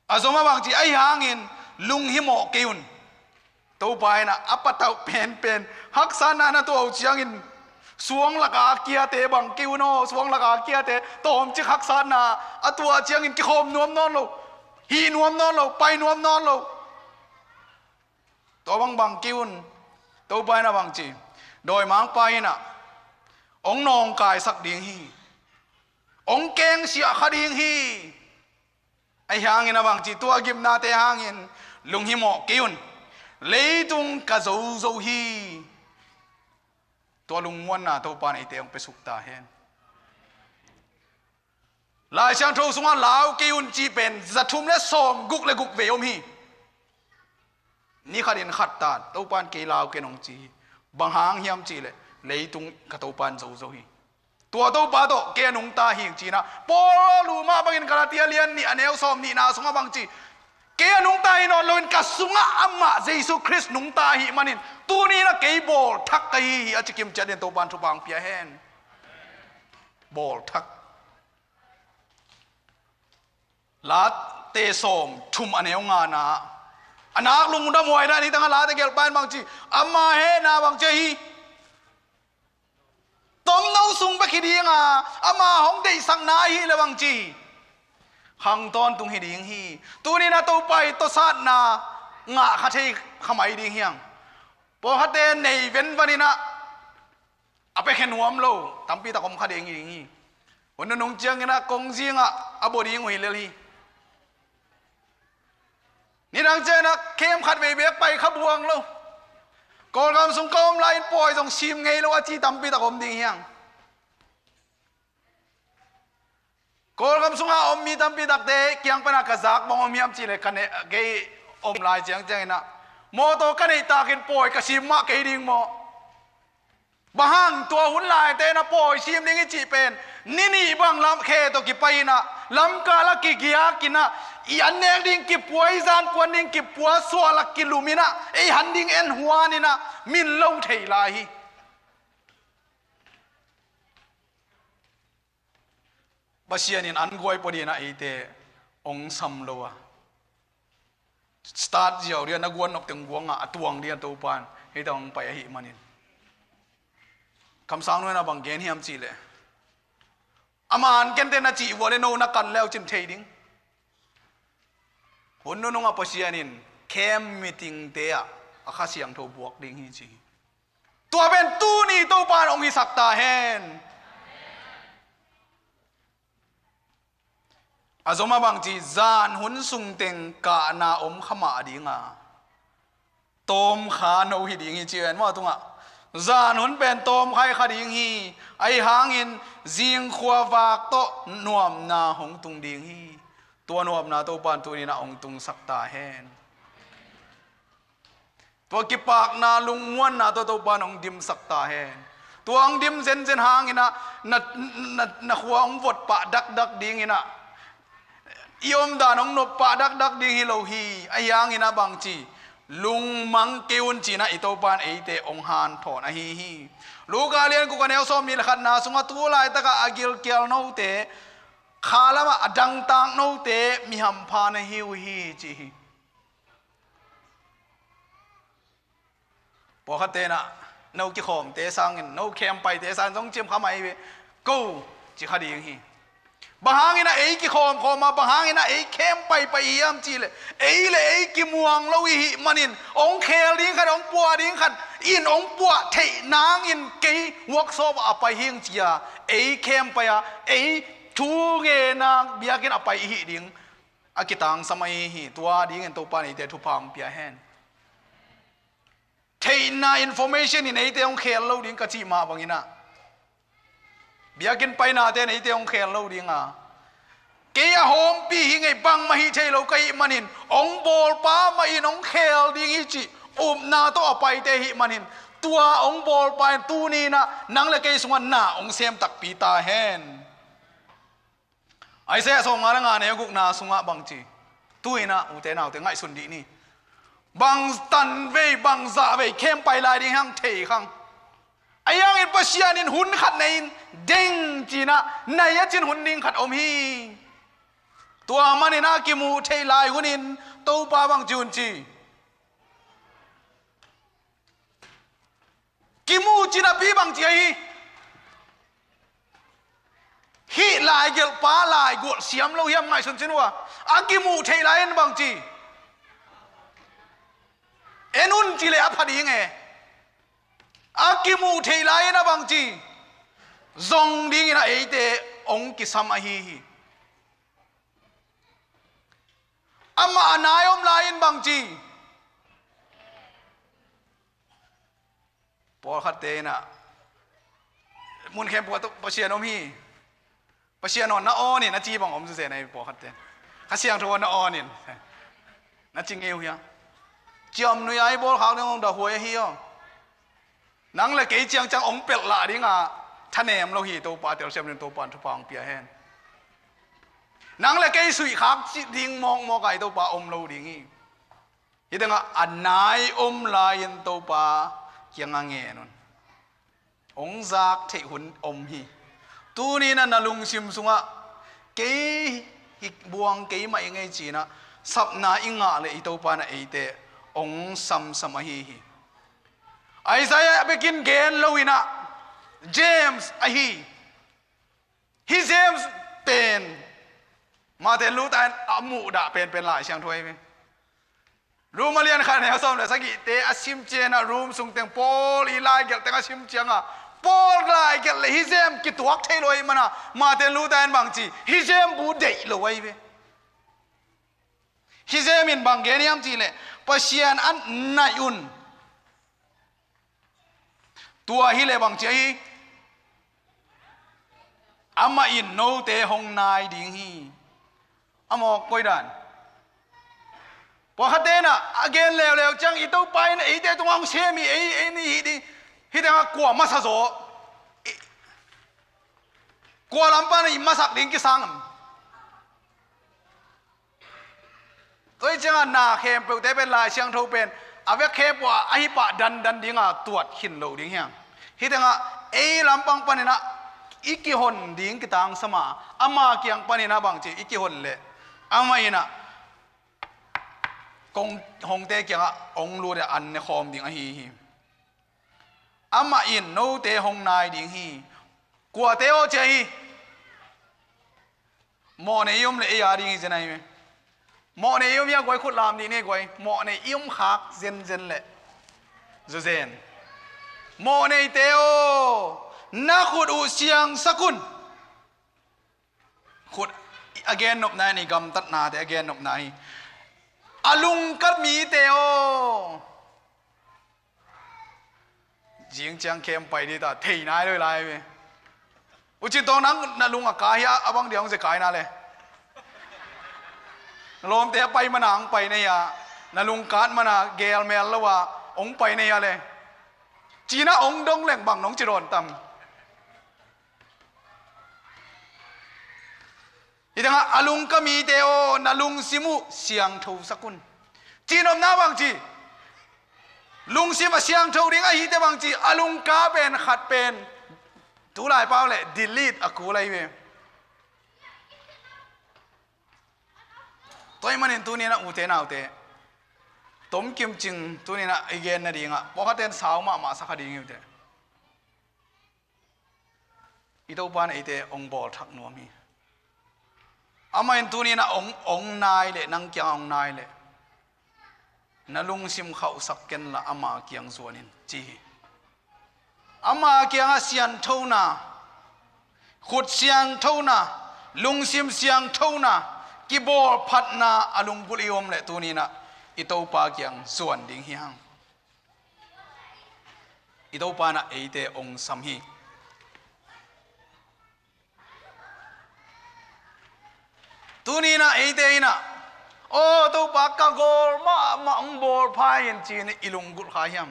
A zom a bang ci, ahi hangin lunghimawh kei un. Topa in ah a patauh penpen haksatna na tuah uh ciangin, suang laka kiate bang kei un aw, suang laka kiate tawmcik haksatna a tuah ciangin kikhawm nuam nawn lo, hih nuam nawn lo, pai nuam nawn lo. Tua bangbang kei un. Topa in a bang ci, dawimangpa in ah hong nawngkaisak ding hi. Hong kengsiah kha ding hi. Ahi hangin a bang ci, tua gimnate hangin lunghimawh kei un. Leitung ka zozo hi. Tua lungmuanna Topa in eite hong piasuk ta hen. Lai Siangtho sungah lau kei un cih pen za thum le sawm guk le guk vei om hi. Ni khatin khat ta, Topa in kei lau ken hong ci hi. Bang hang hiam cih leh, leitung ka Topa in zozo hi. Tua Topa tawh kei a nungta hi ci-in ah, Paul lu mah bangin Galatia lian nih a neu sawm nihna sungah bang ci, kei a nungta hi nawn loin ka sungah amah Jesu Khrist nungta ahih manin tuni-in ah kei bawlthak ka hi hi, a ci kim ciat in Topa in thupha hong pia hen. Bawlthak. Late sawm thum a neu ngana, a nak lungdam huai dan hi tangah Late gelhpa in bangci, ama hehna bangci ahi. Tomno sung bek hi dinga, ama hong deihsakna ahi le bangci, khang tawntung hi ding hi. Tuninah Topa i tawsatna ngah kha thei kha mai ding hiang. Pawlkhatte nei venvaninah a pekhe nuam lo tampi tak om kha ding hi ding hi. Hun nunung cianginah kongzingah a bawh ding uh hi lel hi. Nidang cianginah khem khat vei bek pai kha buang lo. Kawlgam sung ka om lai-in pawi zong sim ngei lo a ci tampi tak om ding hiang. Kawlgam sunga om mi tampi takte kiang pana ka zak bang om hiam cihleh ka ne, kei om lai ciangcianginah mawtaw ka neih takin pawi ka sim mah kei ding maw? Bang hang tua hun laite na pawi sim ding i cih pen ni nih bang lam khe tawh kipai inah lamkal a kigiak inah i an nek ding kipua, i zan puan ding kipua, sual a kilum inah ei han ding en huan inah min lo thei lai hi. Pasian in an guai pua dinah eite ong sam lo a, start ziau dia na guan nop teng guangah a tuang dia Topan hei tang pai ahih manin. Kamsang nuai na bang gen hiam cihleh, a man kente na cih vua le no na kan leu cin thei ding. Hun nunungah Pasian in camp meeting te ah a Kha Siangtho buak ding hi ci hi. Tua pen tuni Topan ong hisak ta hen. A zom a bangci zan hun sungteng kahna om kha mah dinga, tawmkha no hi ding hi ci ven maw tungah. Zan hun pen tawmkha hi kha ding hi. Ahi hangin zingkhua vak tawh nuamna hong tung ding hi. Tua nuamna Topan tuninah ong tungsak ta hen. Tua kipakna lungmuanna tua Topan ong dimsak ta hen. Tua ong dim zenzen hanginah na, na, na khua ong vot pah dakdak dinginah i omdan ong nop pah dakdak ding hi lo hi. Ahi hanginah bangci, lungmang kei un cinah i Topan eite ong hanthawn ahi hi. Luka lian kuk a neu sawm nih le khatna sungah tu laitakah a gilkial note, khalamah a dangtak note mi hampha na hi uh hi ci hi. Pawlkhattenah no kikhawmte sangin, no khempite sangin zong cim kha mai ve ko ci kha ding hi. Bang hanginah ei kikhawmkhawm a, bang hanginah ei khempaipai hiam cihleh, ei le ei kimuang lo ihih manin ong khel ding khat, ong puah ding khat in ong puah theih nangin kei workshop ah a pai hing cia, ei khempai a, ei thu ngenak biakinn a pai ihih ding a kitangsam ahi hi. Tua dingin Topan eite thupha ong pia hen. Theihna information in eite hong khel lo ding ka cih mah banginah, biakinn painate in eite hong khel lo dinga, kei a hawmpi hi ngei bangmah hi thei lo ka hih manin hong bawlpa mah in hong khel ding hi cih upna tawh a paite hih manin, tua hong bawlpa in tuninah nang le kei sungah na hong sem takpi ta hen. Isaiah sawmnga le nga neu gukna sungah bangci, tuinah ute naute ngaihsun dih ni. Bang tanvei, bang zahvei khempai lai ding hang thei khang. Ahi hangin Pasian in hun khat nei in deng cinah nai a cin hun ding khat om hi. Tua maninah kimuh theih lai hunin Topa bangci un ci. Kimu cinapi bangci ahi. Hih laigelhpa laigualh siam lo hiam ngaihsun cin uh a, a kimuh theih lai-in bangci, en un cileh a pha ding e. A kimuh theih lai-in a bangci, zong dingin a eite ong kisam ahi hi. Amah a nai om lai-in bangci, pawlkhatte inah mun khempeuh ah Pasian om hi. Pasian aw na awn in a ci bang om zuzena hi pawlkhatte. Kha Siangtho aw na awn in na ci ngei uh hia? Ciamnuih a i bawlkhak ding hong dahhuai ahi aw. Nang le kei ciangciang hong pelh lah dinga thanem lo hi. Topa telsiam ding Topa in thupha hong pia hen. Nang le kei suihkhak cih ding mawkmawk a i Topa om lo ding hi. Hih tengah a nai om lai-in Topa kiangah ngen un. Hong zak theih hun om hi. Tuni-in a na lungsim sungah kei i buang keimah i ngei cinah sapna i ngah le i Topa inah eite ong samsam ahi hi. Isaiah bekin gen loinah James ahi. Hih James pen Martin Luther in a muhdah penpen Lai Siangtho ahi ve. Rom a lian khat neu sawm le sagihte a sim ciangah Rom sungteng Paul i laigelh teng a sim ciangah Paul laigelh le hih James kituak thei lo ahi mana Martin Luther in bangci hih James bu deih lo ahi ve. Hih James in bang gen hiam cihleh Pasian an naih un. Tua hileh bangci ahi. Amah in note hong nai ding hi. A mawk koidan. Pawlkhatte inah a gen leuleu ciang i Topa in eite tungah hong sem hi ei ei ni hi ding. Hih tengah kua masa zaw. Kua lam pan i masak ding kisang am. Tua hi ciangah na khempeuhte pen Lai Siangtho pen a vek khempeuh ah ahi pah dandan dinga tuat khin lo ding hiam. Hih tengah ei lampang paninah i kihon ding kitangsam a ama kiang paninah bangci i kihon leh amah inah kong hongte kiangah ong lut a an ne khawm ding ahi hi. Amah in note hong nai ding hi. Kuate aw cia hi. Mawhnei i om le ei a ding hi zen ahi me. Mawhnei i om hia guai khut lam dih ni guai. Mawhnei i om khak zenzen le zuzen. Mawhneite aw na khut uh siangsak un. Khut a gennopna in i gamtatnate a gennopna hi. A lungka mite aw. Zing ciang khem pai dita thei nai loi lai ve. Ucin tawng nang na lung a kai hia a bang dia hong ze kai na le. Na lawmte a pai mana hong pai na hia. Na lung kat mana gelmel lo a hong pai na hia le. Cina hong dong leng bang nong ci dawn tam. Hih tengah a lungka mite aw na lungsim uh siangtho sak un. Cihnopna bangci lungsim a siangtho ding ahite bangci a lungka pen khat pen tulai pau le delete a kul ahi ve. Tua ahih manin tuninah ute naute tomkim cing tuninah i gen nadingah pawlkhatten sau mahmah sakha ding hi ute. I Topa in eite hong bawlthak nuam hi. Amah in tuninah hong, hong nai leh nang kiangah hong nai leh na lungsim khauhsak kenla ama kiang zuan in ci hi. Ama kiangah sianthona, khut sianthona, lungsim sianthona, kibawlphatna a lunggulh i om leh tuninah i Topa kiang zuan ding hi hang. I Topa inah eite hong sam hi. Tuninah eite inah aw Topa ka gawl mahmah hong bawlpha in ci-in i lunggulh kha hiam?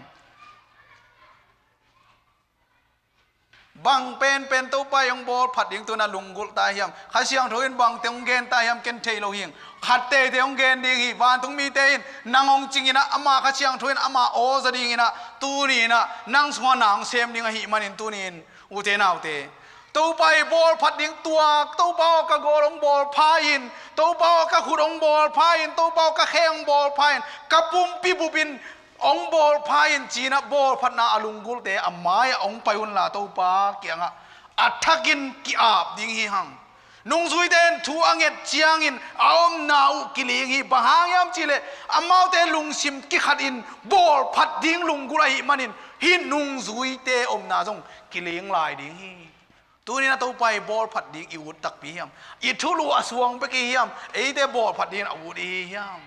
Bang penpen Topa i hong bawlphat ding tuna lunggulh ta hiam? Kha Siangtho in bangte hong gen ta hiam ken thei lo hing. Khat teitei hong gen ding hi. Vantung mite in nang hong cinginah ama Kha Siangtho in ama aw za dinginah tuninah nang sungah na hong sem ding ahih manin tunin ute naute Topa i bawlphat ding tuak Topa aw ka gawl hong bawlpha in Topa aw ka khut hong bawlpha in Topa aw ka khe hong bawlpha in ka pumpi bupin hong bawlpha in cinah bawlphatna a lunggulhte a mai-ah hong pai unla Topa kiangah a thakin ki-ap ding hi hang. Nungzuite in thu a nget ciangin a omna uh kiling hi. Bang hang hiam cihleh amaute lungsim kikhatin bawlphat ding lunggulh ahih manin hih nungzuite omna zong kiling lai ding hi. Tuninah Topa i bawlphat ding i ut takpi hiam? I thulu a suang bek i hiam? Eite bawlphat dingin a ut i hi hiam?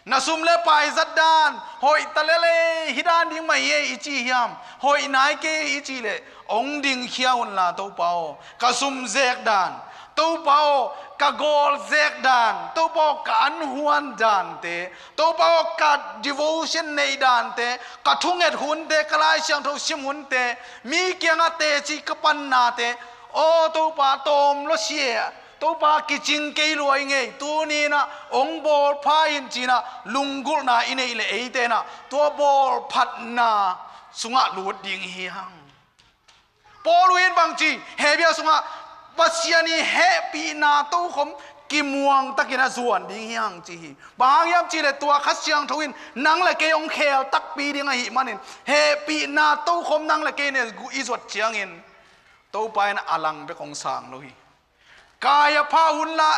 Na sum le pai zat dan hoih ta lel ei, hih dan ding mah hi ei i ci hiam? Hoih nai kei i cih leh hong dingkhia unla Topa aw ka sum zek dan, Topa aw ka gawl zek dan, Topa aw ka an huan dante, Topa aw ka devotion neih dante, ka thunget hunte, ka Lai Siangtho sim hunte, mi kiangah teci ka pannate, aw Topa tawm lua sia, Topa kicing kei lua i ngei, tuninah hong bawlpha in cinah lunggulhna i neih leh eite inah tua bawlphatna sungah lut ding hi hang. Paul in bangci Hebru sungah Pasian i hehpihna tokhom kimuang takin a zuan ding hi hang ci hi. Bang hang hiam cih leh tua Kha Siangtho in nang le kei hong khel takpi ding ahih manin, hehpihna tokhom nang le kei in i zuat ciangin Topa in a lang bek hong sang lo hi. Kaiapha hun la,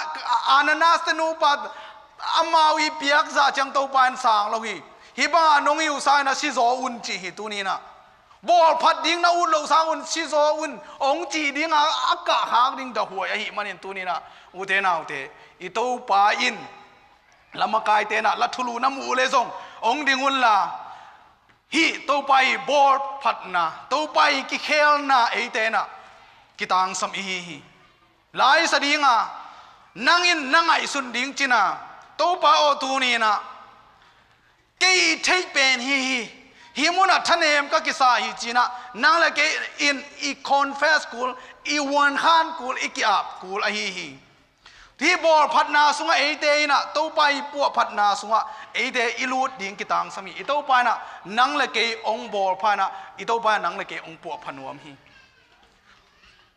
Ananias te nupa, amau i piak zah ciang Topa in sang lo hi. Hih bangah nong i uh sangin a si zaw un ci hi tuni-in ah. Bawlphat ding na ut loh sangun si zaw un hong cih ding a, a kahkhak ding dahuai ahih manin tuni-in ah, ute naute, i Topa in la makaite in ah la thulu na muh uh leh zong hong ding unla, hih Topa i bawlphatna, Topa i kikhelna eite in ah kitangsam i hi hi. Laisa dinga nang in na ngaihsun ding cina, Topa aw, tuni-in ah kei i theih pen hi hi, hih munah thanem ka kisa hi cina, nang le kei in i confess kul, i vuankhan kul, i ki-ap kul ahi hi. Hih bawlphatna sungah eite in ah, Topa i puahphatna sungah eite i lut ding kitangsam hi. I Topa in ah nang le kei hong bawlpha in ah, i Topa in ah nang le kei hong puahpha nuam hi.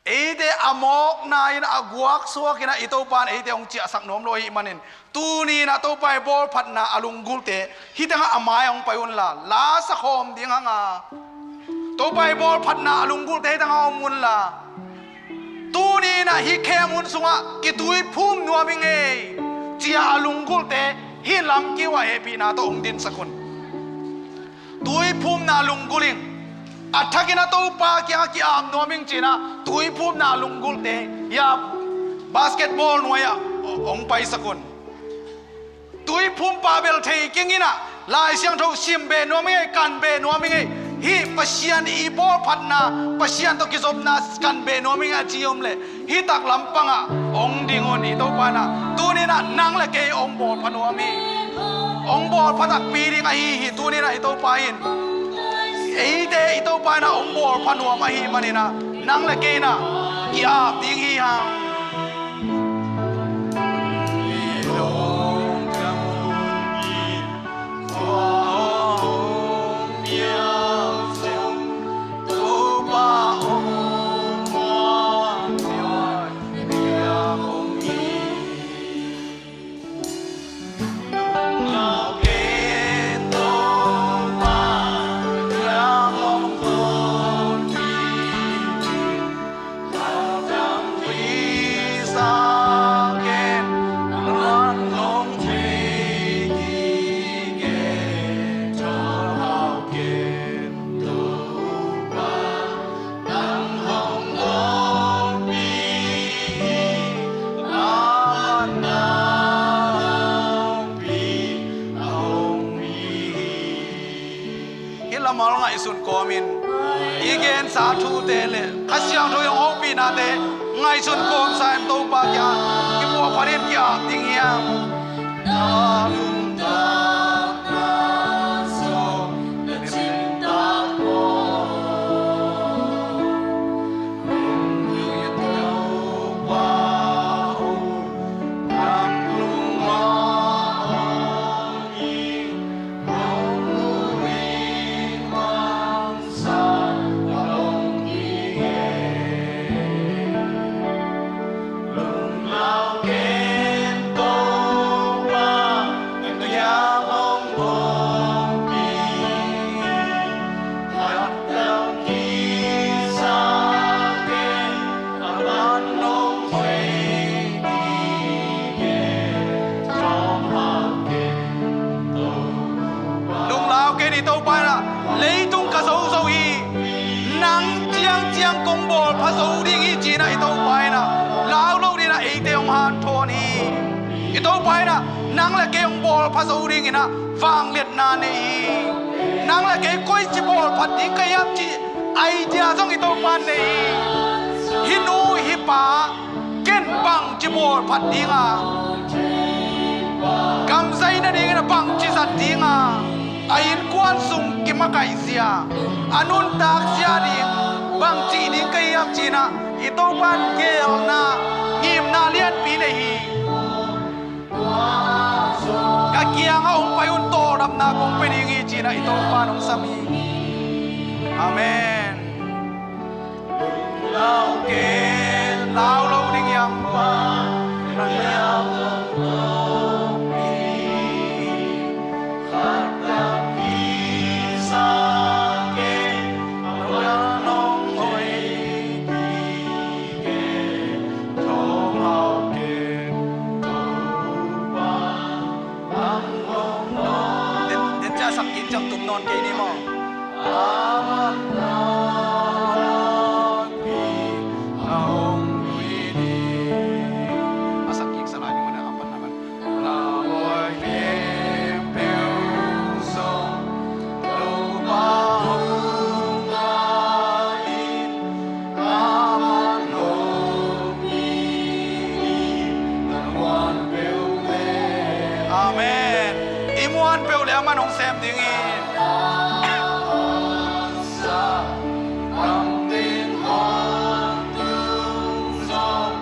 Eite a mawkna in a guaksuak in ah i Topa in eite hong ciahsak nuam lo ahih manin, tuni-in ah Topa i bawlphatna a lunggulte hih tengah a mai hong pai unla, la sakhawm ding hanga, Topa i bawlphatna a lunggulte hih tengah om unla, tuni-in ah hih khem hun sungah kituiphum nuam ing ei, ci-a a lunggulte hih lamkiu ah hehpihna tawh hong dinsak un. Tuiphumna lunggulh ing. A thakin a Topa kiangah ki-ap nuam ing cina, tuiphumna lunggulhte hia basketball nuai-ah hong paisak un. Tuiphum pah bel thei keng in ah, Lai Siangtho sim beh nuam ing ei, kan beh nuam ing ei. Hih Pasian i bawlphatna, Pasian tawh kizopna kan beh nuam ing ei a ci om leh, hih taklam pangah hong ding un. I Topa in ah tuni-in ah nang le kei hong bawlpha nuam hi. Hong bawlpha takpi ding ahi hi. Tuni-in ah i Topa in, eite i Topa in ah hong bawlpha nuam ahih manin ah, nang le kei in ah ki-ap ding hi hang. Hih lamal ngaihsun kawmin i gensa thute le Kha Siangtho i hong hopihnate ngaihsun kawmsa in Topa kiang kipuahphat in ki-ap ding hiam? Lunglau ken, i Topa in ah, leitung ka zo zo hi, nang ciangciang kong bawlpha zo ding hi ci-in ah i Topa in ah lau lo dingin ah eite hong hanthawn hi. I Topa in ah nang le kei hong bawlpha zo dingin ah vangliatna nei hi. Nang le kei koici bawlphat ding ka hiam cih idea zong i Topa in nei hi. Hih nu hih pa, ken bangci bawlphat ding a, kamzai nadingin a bangci zat ding a, a innkuan sung kimakaihzia, a nuntakzia ding, bangci ding ka hiam ci-in ah i Topa in geelna, ngimna lianpi nei hi. Ka kiangah hong pai un, tawldamna kong pia ding hi ci-in ah i Topa in hong sam hi. Amen. Lau ken, lau lo ding hiam? Dingin sa lamdang hong tung zong,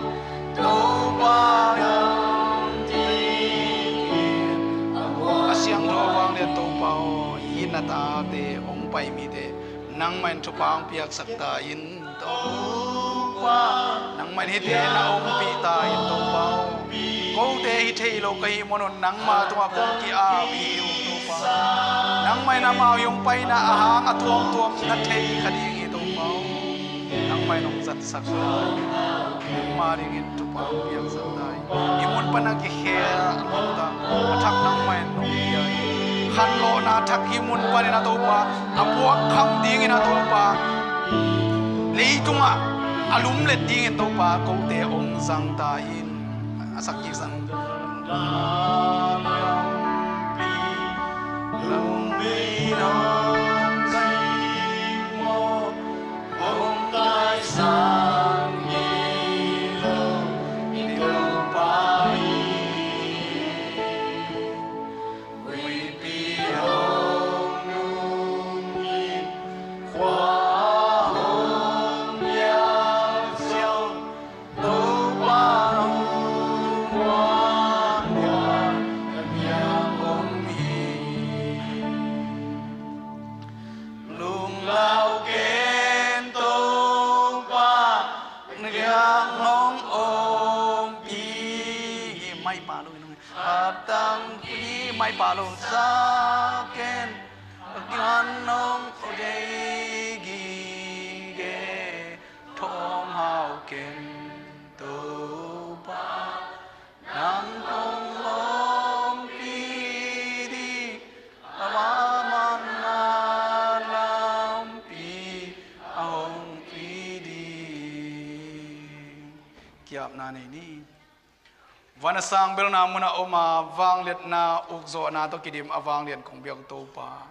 Topa nang dingin a siangtho a vanglian Topa aw, i na tate hong pai mite nangmah in thupha hong piaksak ta in. Topa, nangmah in hihte na ompih ta in Topa aw. Kote hi thei lo ka hih manun nangmah tungah kong ki-ap hi uh Topa. Nangmah in amau hong paina a hang a tuamtuam na thei kha ding hi Topa aw. Nangmah in hong zatsak ta in. Nangmah dingin thupha hong piaksak ta in. Hih mun pan a kikhel a lawta a thak nangmah in hong pia in. Khanlawhna thak hih mun panin a Topa a puak kham dingin a Topa leitungah a lumlet dingin Topa kote hong zang ta in. A sak kik zang. Lunglau ken Topa, na kiang hong ompih hi. Mai pa lo in hong hatang hi, mai pa lo sa ken, na kiang hong ompih hi. Thawm hau ken Topa, nang kong ompih ding, amah man na lampi a hong pia ding. Ki-apna nei ni. Van a sang belna mun a om a, vangliatna ukzawhna tawh kidim a vanglian kong biak Topa,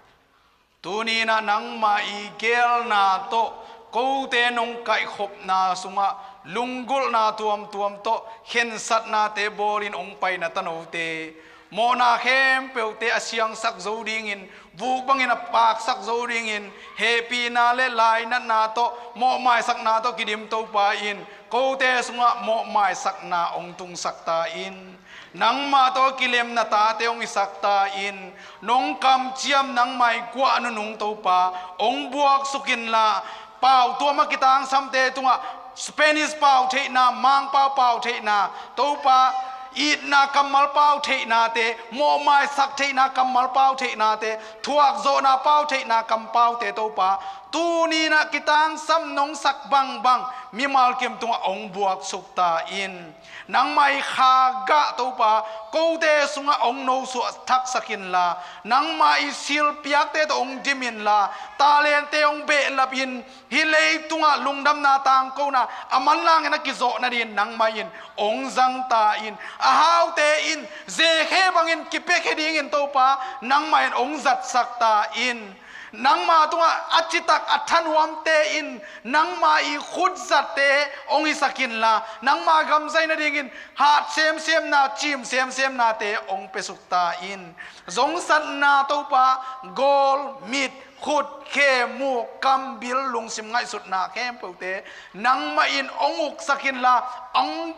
tuni in ah nangmah i geelna tawh kote nong kaihkhopna sungah lunggulhna tuamtuam tawh khensatnate bawlin hong pai na tanote mawhna khempeuhte a siangsak zo dingin, vuk bangin a paksak zo dingin, hehpihna le lainatna tawh, mawhmaisakna tawh kidim Topa in kote sungah mawhmaisakna hong tungsak ta in. Nangmah tawh a kilem na tate hong hisak ta in. Nong kamciam nangmah i guah nunung Topa hong buaksuk inla, pau tuam a kitangsamte tungah Spanish pau theihna, Mangpau pau theihna, Topa itna kammal pau theihnate, mawhmaisak theihna kammal pau theihnate, thuakzawhna pau theihna kampaute Topa, tuni in ah kitangsam nong sak bangbang mimal kim tungah hong buaksuk ta in. Nangmah i kha gah Topa kote sungah hong nosuah thaksak inla, nangmah i silpiakte tawh hong dim inla, talente hong behlap in, hih leitungah lungdamna tangkona a manlangin a kizawh nadingin nangmah in hong zang ta in. A haute in zekhe bangin kipiakhia dingin Topa nangmah in hong zatsak ta in. Nangmah tungah a citak a thanuamte in nangmah i khutzatte hong hisak inla, nangmah gamzai nadingin hat semsemna, cim semsemnate hong piasuk ta in. Zongsatna Topa, gawl, mit, khut, khe, muk, kam, bil, lungsim ngaihsutna khempeuhte nangmah in hong uksak inla, hong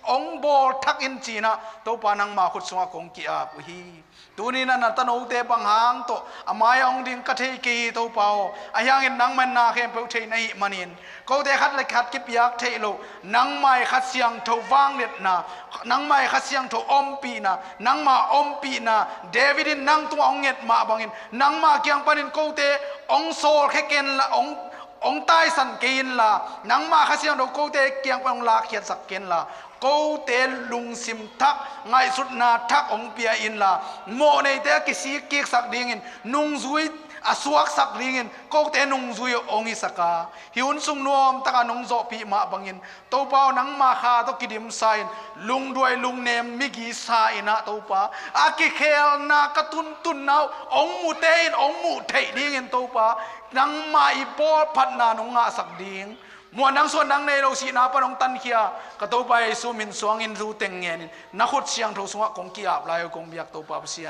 hong bawl thak in ci-in ah Topa nangmah khut sungah kong ki-ap uh hi. Tuni in ah na tanote bang hang tawh a mai-ah hong ding ka thei kei hi Topa aw. Ahi hangin nangmah in na khempeuh thei na hih manin kote khat le khat kipiak theih loh nangmah i Kha Siangtho vangliatna, nangmah i Kha Siangtho ompihna, nangmah ompihna, David in nang tungah hong nget mah bangin nangmah kiang panin kote hong sawlkhia kenla, hong hong taisan kei inla, nangmah Kha Siangtho kote kiang pan hong lakkhiatsak kei inla, kote lungsim thak, ngaihsutna thak hong pia inla, mawhneite a kisikkiksak dingin, nungzui a suaksak dingin kote nungzui hong hisak a, hih hun sung nuamtaka nong zawhpih mah bangin Topa aw, nangmah kha tawh kidimsa in lungduai lungnem migisa in ah Topa, a kikhelna ka tuntunna uh hong mute in hong muh theih dingin Topa, nangmah i bawlphatna nong ngahsak ding. Muan nang suan nang nei lo sihna pan hong tankhia ka Topa Jesu min suangin zu teng ngenin na khut siangtho sungah kong ki-ap lai uh kong biak Topa Pasian.